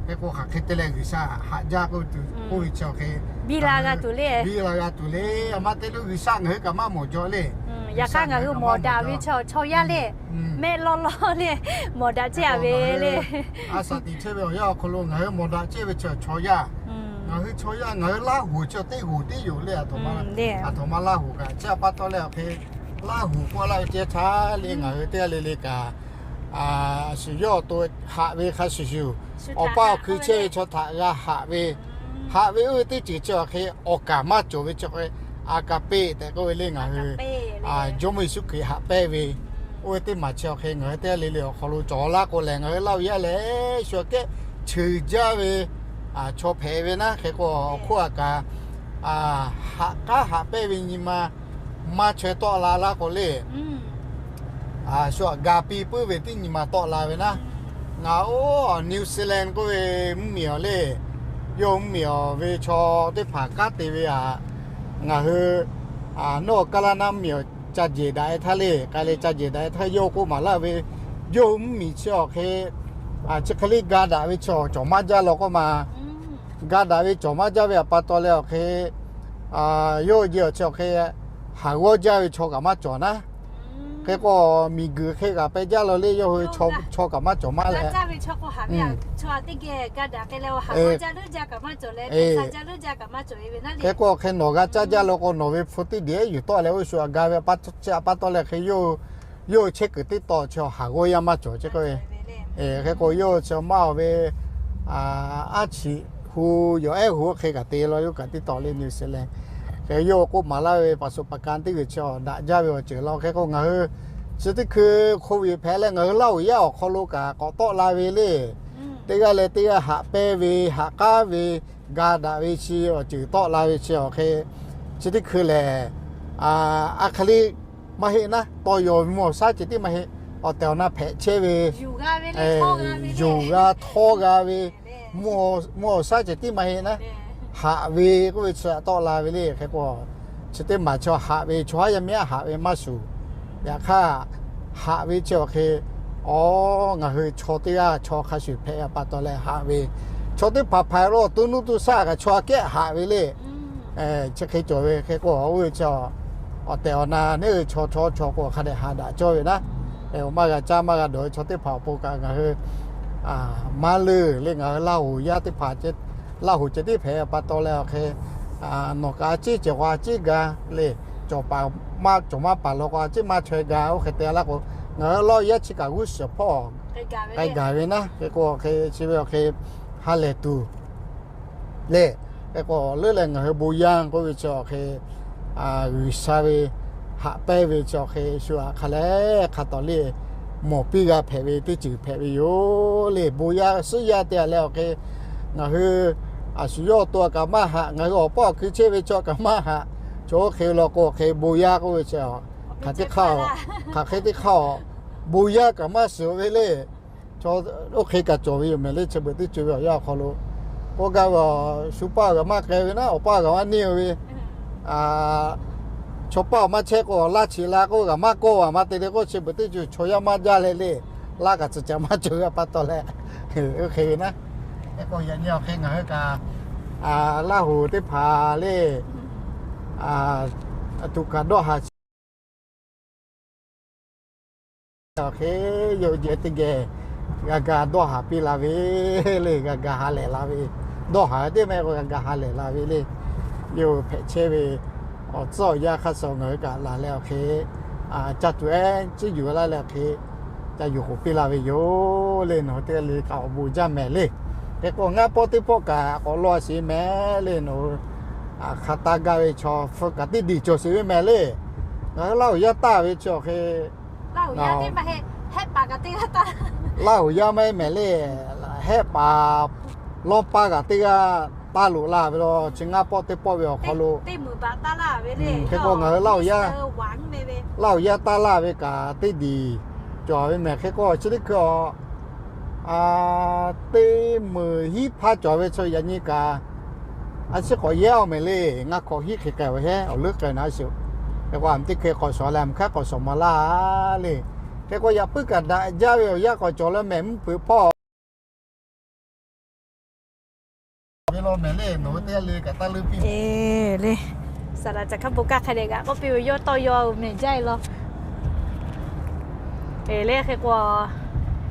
Hk'e k'o hk'aˬ hk'e te leh G'uiˬsha haꞈ jaˇ k'oˆ ve chi awˬ hk'e, biˇ la g'a tuˬ le, a ma te lo G'uiˬsha ngaˬ hui kaꞈ maˇ mawˬ jaw le. Yaꞈ hk'aˇ ngaˬ hui mawˬ daꞈ ve chaw yaˇ le, mehˆ lawˇ lawˇ le, mawˬ daꞈ chehˇ a ve le. A shaꞈ tiꞈ chehˇ ve awˬ yanˇ awˬ hk'aw lo ngaˬ hui mawˬ daꞈ chehˇ ve chi chaw yaˇ. Ngaˬ hui chaw yaˇ ngaˬ hui Laˇ huˍ chi teˇ g'uˬ teˇ yoˬ le, a htoꞈ ma Laˇ huˍ kaꞈ chi a pa taw leh awˬ hk'e, Laˇ huˍ k'oˆ laˇ ve ceh htaˇ le ngaˬ hui teˇ g'aˇ le le kaꞈ, shuˍ yawˇ awˬ to haꞈ ve hk'a shuˍ shuˍ, awˬ paˇ awˬ hkui chehˇ ve chaw htaꞈ g'a haꞈ ve, haꞈ ve oˇ ve teˇ ceuˬ chi awˬ hk'e awˬ kaˍ maˇ cawˬ ve chi awˬ hk'e, agape tehꞈ k'oˆ ve le ngaˬ hui Jawˇmawˇ Yeˍsuˆ Hkriꞈ haꞈ pehnˇ ve, oˇ ve teˇ maˬ chi awˬ hk'e ngaˬ hui teˇ g'aˇ le le awˬ hk'aw lo cawˬ laˇ k'o lehˬ, ngaˬ hui Laˇ huˍ yaˇ lehˬ shu aꞈ kehˉ cheuˬ jaˇ ve chaw hpehꞈ ve naˉ. Hk'e k'o awˬ hk'oˆ a kaꞈ, haꞈ k'aˉ haꞈ pehnˇ ve nyi ma maˇ chaweh tawˆ la laˇ k'o le, shu aꞈ ga piˇ puiˉ ve teˇ nyi ma tawˆ la ve naˉ. Ngaˬ oˇ New Zealand k'oˆ ve mvuhˇmiˬ awˬ le, yawˇ mvuhˇmiˬ awˬ ve chaw teˇ hpaˍ kanˉ te ve aꞈ, ngaˬ hui nawˬ kaˇ laˇ naˉ mvuhˇmiˬ awˬ ca jeˬ daꞈ e htaˇ le, k'ai leh ca jeˬ daꞈ e htaˇ yawˇ k'oˆ maˍ laˇ ve, yawˇ hui mvuhˇmiˬ chi awˬ hk'e chi hk'e le ga daꞈ ve chi awˬ cawˬ maˇ jaˇ law k'oˆ ma. Ga daꞈ ve cawˬ maˇ jaˇ ve aꞈ pa taw leh awˬ hk'e, yawˇ hui awˬ chi awˬ hk'e haˍ g'awˇ jaˇ ve chaw kaꞈ maˇ cawˬ naˉ. Hk'e k'o miˬguiˬ hk'e kaꞈ peh jaˇ law le, yawˇ hui chaw kaꞈ maˇ cawˬ maˇ leh. Hk'e k'o hk'e nawˬ g'a caˇ jaˇ law k'o nawˬ ve hpu teˇ diˬ yuˬ tawˆ leh oˇ shu aꞈ ga ve chi aꞈ pa taw leh hk'e yawˇ hui chehˇ kuiˬ teˇ taw chi haˍ g'awˇ yaˇ maˇ cawˬ chi k'o, hk'e k'o yawˇ hui chi maˇ awˬ ve aˉ chiꞈ hu yawˬ ehˉ hu hk'e kaꞈ te law yawˇ kaꞈ teˇ taw le New Zealand. Hk'e yawˇ k'oˆ maˍ laˇ ve paˍ suˍ paˍ ka teˇ g'uiˬ chi daꞈ jaˇ ve awˬ ceuˬ law. Hk'e k'o ngaˬ hui chi teˇ hkui hk'oˆ ve hpehꞈ leh ngaˬ hui Laˇ huˍ yaˇ awˬ hk'aw lo kaꞈ k'awꞈ tawˆ la ve le. Teˇ g'aˇ leh teˇ g'aˇ haꞈ pehnˇ ve, haꞈ k'aˉ ve, ga daꞈ ve chi awˬ ceuˬ tawˆ la ve chi awˬ hk'e, chi teˇ hkui lehˬ, a hk'e le maˇ heˆ naˉ, taw yaw ve mvuhˇ awˬ shaˉ ceh tiˉ maˇ heˆ. Awˬ tehˬ awˬ na hpehꞈ chehˇ ve, yonˍ g'a htawˇ g'a ve mvuhˇ awˬ shaˉ ceh tiˉ maˇ heˆ naˉ. Haꞈ ve k'oˆ ve chi tawˆ la ve le. Hk'e k'o chi teˇ maˬ chaw haꞈ ve, chaw haˉ yaˇ miˇ haꞈ ve maˇ shuˍ. Yaꞈ hk'aˇ, haꞈ ve chi awˬ hk'e, a, ngaˬ hui chaw teˇ g'aˇ chaw hk'a shuˍ hpehꞈ ve pa taw leh haꞈ ve, chaw teˇ hpaˍ hpaˍ lo awˬ to nuˇ to shaˆ kaꞈ chaw aꞈ kehˉ haꞈ ve le. Chi hk'e cawˬ ve hk'e k'o, oˇ ve chi awˬ tehˬ awˬ na neˉ hui chaw chaw chaw k'o hk'a dehꞈ haꞈ daꞈ cawˇ ve naˉ. Maˇ g'a caˇ maˇ g'a dawˬ ve chaw teˇ hpaˍ awˬ pon kaꞈ ngaˬ hui maˇ leuˬ le, ngaˬ hui Laˇ huˍ yaˇ teˇ hpaˍ, Laˇ huˍ ceh tiˉ hpehꞈ pa taw leh awˬ hk'e, nawˬ kaꞈ a ciˉ cehˬ k'o a ciˉ ga le, cawˬ maˇ cawˬ maˇ paˍ law k'o a ciˉ maˇ chaweh ga oˇ hk'e te laˇ k'o, ngaˬ hui Laˇ huˍ yaˇ chi kaꞈ g'uˇ suhˍ hpawˇ k'ai gaˬ ve naˉ. Hk'e k'o awˬ hk'e chi ve awˬ hk'e ha lehˬ tuˬ le. Hk'e k'o leuˉ leh ngaˬ hui bon yaˇ k'oˆ ve chi awˬ hk'e, G'uiˬsha ve haꞈ pehnˇ ve chi awˬ hk'e shu aꞈ hk'a leh hk'a tawˍ le mawˬ piˇ g'a hpehꞈ ve teˇ ceuˬ hpehꞈ ve yoˬ le. Bon yaˇ suhˉ yaˇ te a leh awˬ hk'e, ngaˬ hui a shu yawˇ awˬ to a kaꞈ maˇ haꞈ, ngaˬ hui awˬ paˇ awˬ hkui chehˇ ve chaw kaꞈ maˇ haꞈ. Chaw oˇ hk'e ve law k'o hk'e bon yaˇ k'oˆ ve chi, hk'aˬ hk'e teˇ hk'aˇ, hk'aˬ hk'e teˇ hk'aˇ, bon yaˇ kaꞈ maˇ shiˍ ve le. Chaw oˇ hk'e kaꞈ cawˬ ve yoˬ mehˍ le. Chi beuꞈ teˇ co ve awˬ yanˇ awˬ hk'aw lo k'oˆ gaˇ ve, shu paˇ g'aꞈ maˇ k'ai ve naˉ, awˬ paˇ g'aꞈ maˇ neˇ ve, chaw paˇ awˬ maˇ chehˇ k'o laˇ chi la k'oˆ g'aꞈ maˇ kawˆ a maˇ te le k'oˆ, chi beuꞈ teˇ co chaw yaˇ maˇ jaˇ leh le, laˇ kaꞈ tcuh caꞈ maˇ cawˬ ve pa taw leh, oˇ hk'e ve naˉ. Hk'e k'o yaꞈ nyi awˬ hk'e ngaˬ hui kaꞈ Laˇ huˍ teˇ hpaˍ le, tuꞈ kaꞈ dawˇ haˍ chi awˬ hk'e, yawˇ jehˬ teˇ geh g'a ga dawˇ haˍ piˇ la ve le, g'a ga ha lehˬ la ve, dawˇ haˍ ve teˇ mehˆ k'o g'a ga ha lehˬ la ve le. Yawˇ hpehꞈ chehˇ ve awˬ tcuhˉ awˬ yanˇ hk'a shuˍ ngaˬ hui kaꞈ laˬ leh awˬ hk'e, ca tuˬ ehˉ ciˉ yuˬ laˇ leh awˬ hk'e, ca yuˬ k'oˍ piˇ la ve yoˬ le. Nawˬ hui teˇ g'aˇ le kaꞈ awˬ bon jaˇ mehˍ le. Hk'e k'o ngaˇ pawˆ teˇ pawˆ kaꞈ k'awꞈ law sheˍ mehˍ le. Nawˬ hui hk'a taˇ gaˇ ve chaw hpu kaꞈ teˇ diˬ cawˬ sheˍ ve mehˍ le. Ngaˬ hui Laˇ huˍ yaˇ taˇ ve chi awˬ hk'e, Laˇ huˍ yaˇ maˇ heˆ mehˍ le. Hehˆ paˍ lawˇ paˇ kaꞈ teˇ g'aˇ taˇ loꞈ la ve law. Chi ngaˇ pawˆ teˇ pawˆ ve awˬ hk'aw lo, hk'e k'o ngaˬ hui Laˇ huˍ yaˇ taˇ laˇ ve kaꞈ teˇ diˬ cawˬ ve mehˍ. Hk'e k'o chi teˇ hkui a, teˇ meunˍ hiˉ hpaˇ cawˬ ve chi yaꞈ nyi kaꞈ A ciˉ k'awꞈ yehˇ-oˬ mehˍ le, ngaˇ hkawꞈ hiˉ hk'e k'ai-oˬ hehˉ, awˬ leuˉ k'ai naˉ sheˍ. Hk'e k'o a teˇ hk'e k'awꞈ shawˍ leh, a mvuhˇ hk'aˉ k'awꞈ shawˍ maˍ laˇ le. Hk'e k'o yaꞈ puiˉ kaꞈ daꞈ jaˇ ve awˬ yanˇ k'awꞈ cawˬ leh mehˍ mvuhˇ hpeuꞈ hpawˇ ve law mehˍ le, nawˬ hui teˇ g'aˇ le kaꞈ taˇ leuˉ piˇ le. Saˍ laꞈ caˬ hkaˉ bon kaˇ hk'a dehꞈ g'aꞈ k'oˆ piˇ ve, yawˇ tawˇ yaw-oˬ mehˍ jaˇ-e law. Eˬ le, hk'e k'o,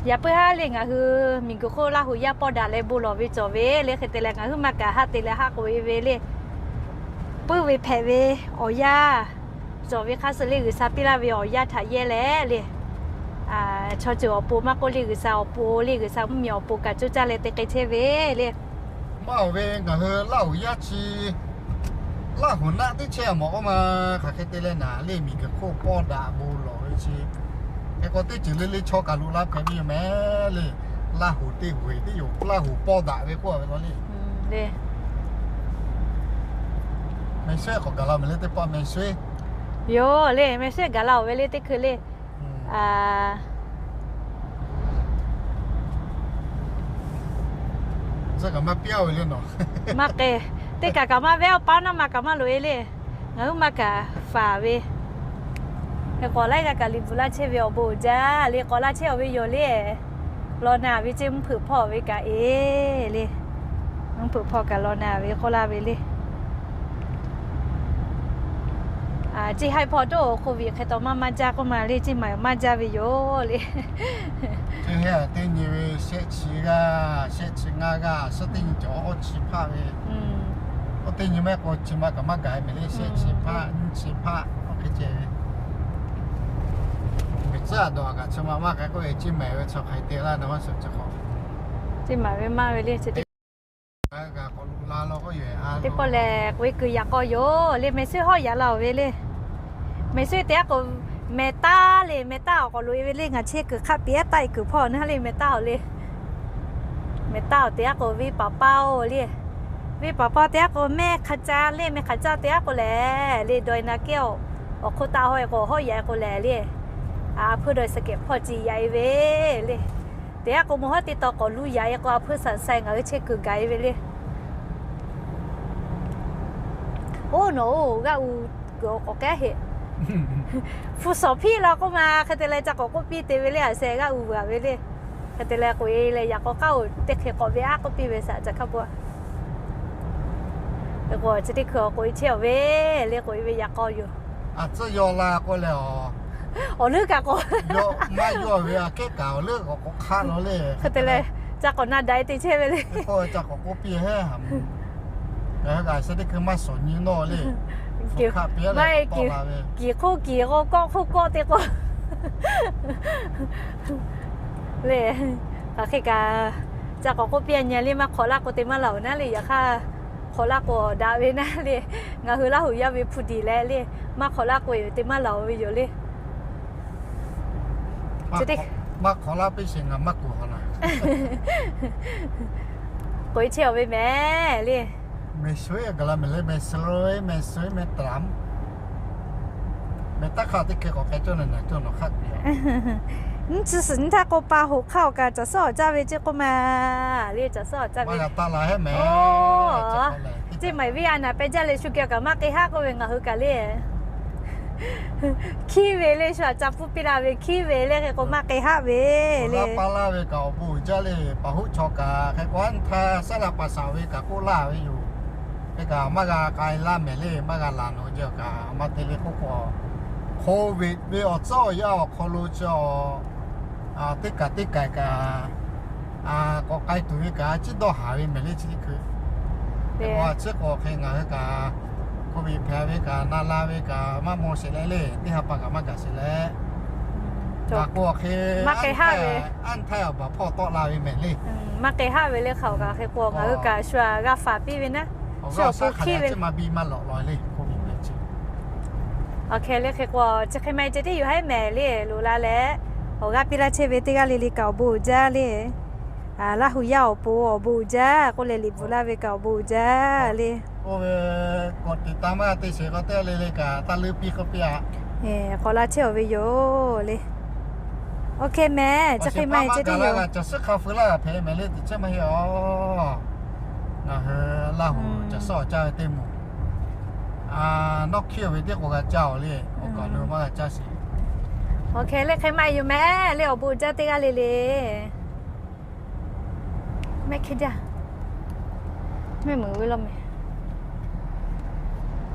yaꞈ puiˉ haˉ le ngaˬ hui miˬguiˬ hk'oˆ Laˇ huˍ yaˇ pawˇ daꞈ leh bon lawˬ ve cawˬ ve le. Hk'e te leh ngaˬ hui maˇ kaꞈ haˉ te leh haˉ k'oꞈ-e ve le. Puiˉ ve hpehꞈ ve awˬ yanˇ cawˬ ve hk'a suh le, G'uiˬsha piˇ laˇ ve awˬ yanˇ htaꞈ yehˇ leh le, chaw ceuˬ awˬ pon maˇ k'oˆ le, G'uiˬsha awˬ pon le, G'uiˬsha mvuhˇmiˬ awˬ pon kaꞈ coˇ caˇ leh te k'ai chehˇ ve le. Maˇ oˬ ve ngaˬ hui Laˇ huˍ yaˇ chi Laˇ huˍ naˆ teˇ chehˇ mawˬ k'oˆ ma, hk'aˬ hk'e te leh naˍ le miˬguiˬ hk'oˆ pawˇ daꞈ bon lawˬ ve chi. Hk'e k'o teˇ ceuˬ le le chaw kaꞈ loꞈ la hpehꞈ ve yoˬ mehˍ le. Laˇ huˍ teˇ huˍ teˇ yoˬ Laˇ huˍ pawˇ daꞈ ve k'oˆ ve law le. Mehˍ shehˆ k'awꞈ gaˬ la mehˍ le teˇ pawˆ mehˍ shehˆ. Yoˬ le, mehˍ shehˆ gaˬ la-oˬ ve le teˇ hkui le. Maˇ k'ai, teˇ kaꞈ kaꞈ maˇ vehˇ, awˬ paˉ naˇ ma kaꞈ maˇ loꞈ-e le. Ngaˬ hui maˇ kaꞈ faˍ ve. Hk'e k'awꞈ laiˉ g'aˇ kaꞈ liꞈ bvuhꞈ laˇ chehˇ ve awˬ bon uiˍ jaˇ le, k'awꞈ laˇ chehˇ-oˬ ve yoˬ le. Law na ve ceˇ mvuhˇ hpeuꞈ hpawˇ ve kaꞈ e le. Mvuhˇ hpeuꞈ hpawˇ kaꞈ law na ve k'oˆ laˇ ve le. Ceˇ haiˉ hpawˇ dawˇ COVID hk'e taw maˇ maˇ jaˇ k'oˆ ma le, ceˇ maˬ maˇ jaˇ ve yoˬ le. Ceˇ haiˉ teˇ nyi ve shehˆ chi g'aˇ, shehˆ chi ngaˇ g'aˇ, suhˉ teˇ nyi cawˬ awˇ chi hpaˆ ve. Oˇ teˇ nyi mehˆ k'o chi ma kaꞈ maˇ gaˬ mehˍ le, shehˆ chi hpaˆ, nyiˇ chi hpaˆ awˬ hk'e ceh ve. Miˬ tcuhˉ a dawˬ a kaꞈ chi ma maˇ k'ai k'oˆ ve, ceˇ maˬ ve chaw hk'ai te laˇ na maˇ suhˍ chi k'o. Ceˇ maˬ ve maˇ ve le. Teˇ pawˆ lehˬ k'oꞈ-e kuiˬ yaꞈ k'aw yoˬ le, mehˍ shehˆ hawˉ yaꞈ la-oˬ ve le. Mehˍ shehˆ te aˉ k'o, mehˍ taˇ le, mehˍ taˇ awˬ k'awꞈ loꞈ-e ve le, ngaˬ chehˇ kuiˬ hk'aˆ piˇ ehˉ taˆ-e kuiˬ hpawˇ naˉ le, mehˍ taˇ-oˬ le. Mehˍ taˇ-oˬ te aˉ k'o venˇ paˍ paˇ-oˬ le. Venˇ paˍ paˇ te aˉ k'o mehˆ hk'a caˇ le, mehˆ hk'a caˇ te aˉ k'o lehˬ le, dawˇ-e na kehˉ-oˬ, awˬ hk'oˆ taˆ hawˉ-e k'o hawˉ yaꞈ-e k'o lehˬ le. A hpeuˇ dawˇ-e saˍ kehˍ hpawˇ ci yaꞈ-e ve le. Te aˉ k'o mawˬ hawˉ teˇ taw k'awꞈ luˇ yaꞈ-e k'o, a hpeuˇ saˍ sai ngaˬ hui chehˇ kuiˬ gaˬ-e ve le. Oˇ nawˬ-oˬ, g'aˇ u kuiˬ awˬ k'awꞈ kehˉ heꞈ. Hpu shawˍ hpiˇ la k'oˆ ma, hk'e te leh ca k'awꞈ k'oˆ piˇ te ve le, a sheh g'aˇ u g'aˬ ve le. Hk'e te leh k'oꞈ-e leh yaꞈ k'aw k'aˉ-oˬ, teˇ hk'e k'awꞈ ve aˉ k'oˆ piˇ ve saˍ ca hk'a pa. K'o chi teˇ hkui k'oꞈ-e chehˇ-oˬ ve le, k'oꞈ-e ve yaꞈ k'aw yoˬ. A tcuhˇ yaw la k'oˆ leh, awˬ leuˉ kaꞈ k'o, maˇ yaw ve aꞈ kehˉ kaꞈ awˬ leuˉ k'awꞈ k'awꞈ hk'aˆ law le. Hk'e te leh ca k'awꞈ na daꞈ-e te chehˇ ve le. K'o ca k'awꞈ k'oˆ piˇ heˉ, ngaˬ hui kaꞈ sheh teˇ hkui maˇ shawˍ nyi nawˇ le. Kiˬ hk'oˆ kiˬ k'o kawˆ hk'oˆ kawˆ te k'o le. Hk'aˬ hk'e kaꞈ ca k'awꞈ k'oˆ piˇ-a nyi le, maˇ hk'awꞈ laˇ k'o te maˇ laˬ-oˬ naˉ le, yaꞈ hk'aˇ hk'awꞈ laˇ k'o daꞈ ve naˉ le. Ngaˬ hui Laˇ huˍ yaˇ ve hpu diˍ leh le, maˇ hk'awꞈ laˇ k'o te maˇ laˬ-oˬ ve yoˬ le. Maˇ hk'awꞈ laˇ piˇ sheˍ, ngaˬ maˇ kuˬ haw la. K'oꞈ-e chehˇ-oˬ ve mehˍ le. Mehˍ shuˍ-e gaˬ la mehˍ le, mehˍ shuˍ-e, mehˍ shuˍ-e, mehˍ taˍ mehˍ taˇ hk'aˇ teˇ hkeh k'awꞈ k'ai cawˇ na na cawˇ nawˬ hk'aˆ piˇ-a. Nyiˇ chi suhˍ nyiˇ htaˇ k'o pa hoꞈ hk'aˇ-oˬ kaꞈ caˬ suhˉ awˬ caˇ ve ceˇ k'oˆ ma le, caˬ suhˉ awˬ caˇ ve. Ceˇ maˬ viˉ a naˍ pehˇ jaˇ leh shu geh kaꞈ maˇ k'ai haˆ k'oˆ ve ngaˬ hui kaꞈ le. Hkiˉ ve le, shu aꞈ ca pfuhˇ piˇ la ve hkiˉ ve le, hk'e k'o maˇ k'ai haˆ ve le. Pa laˇ ve kaꞈ awˬ bon uiˍ jaˇ le, paˍ hoˆ chaw kaꞈ hk'e k'o a nyi htaˇ saˉ laꞈ pa shaˍ ve kaꞈ k'oˆ laˇ ve yoˬ. Hk'e kaꞈ maˇ g'a k'ai laˇ mehˍ le, maˇ g'a laˬ nawˬ jaˇ kaꞈ maˇ te le k'oˆ k'o, COVID ve awˬ tcuhˉ awˬ yanˇ awˬ hk'aw lo chi teˇ kaˬ teˇ kaiˬ kaꞈ k'awꞈ k'ai tuˬ ve kaꞈ a ciˉ dawˇ haˍ ve mehˍ le chi teˇ hkui. K'o a ciˉ k'o hk'e ngaˬ hui kaꞈ COVID hpehꞈ ve kaꞈ na la ve kaꞈ maˇ maw sheˍ leh le, teˇ ha pa kaꞈ maˇ gaˬ sheˍ leh. K'o hk'e maˇ k'ai haˆ ve, a nyi htaˇ awˬ baˬ hpawˇ tawˆ la ve mehˍ le. Maˇ k'ai haˆ ve le, hk'aˬ kaꞈ hk'e k'o ngaˬ hui kaꞈ shu aꞈ g'a faˍ piˇ ve naˉ, shu awˬ pon hkiˉ ve maˇ biˇ maˇ lawꞈ law le, COVID hpehꞈ chi. Awˬ hk'e le hk'e k'o chi hk'e maˇ heˆ ceh tiˉ yoˬ haˉ mehˍ le, loꞈ la leh awˬ g'aˇ piˇ laˇ chehˇ ve teˇ g'aˇ le le kaꞈ awˬ bon uiˍ jaˇ le. Laˇ huˍ yaˇ awˬ pon awˬ bon uiˍ jaˇ k'oˆ leh liꞈ bvuhꞈ laˇ ve kaꞈ awˬ bon uiˍ jaˇ le. K'oˆ ve k'awꞈ te taˍ maˇ te sheˍ k'o teˇ g'aˇ le le kaꞈ taˇ leuˉ piˇ k'oˆ piˇ-a. K'awꞈ laˇ chehˇ-oˬ ve yoˬ le. Awˬ hk'e mehˍ chi hk'e maˇ heˆ ceh tiˉ yoˬ. Caˬ suhˉ hk'a feu laˇ hpehꞈ mehˍ le, teˇ chehˇ maˇ heˆ-oˬ. Ngaˬ hui Laˇ huˍ caˬ suhˉ awˬ caˇ ve teˇ moˍ, nawˉ hkiˇ ve tiˉ k'o g'a caˇ-oˬ le. Awˬ kaˍ lo maˇ g'a caˇ sheˍ. Awˬ hk'e le, hk'e maˇ heˆ yoˬ meh le, awˬ bon jaˇ teˇ g'aˇ le le. Mehˆ hkiˇ jaˇ. Mehˆ meuˍ ve law meh.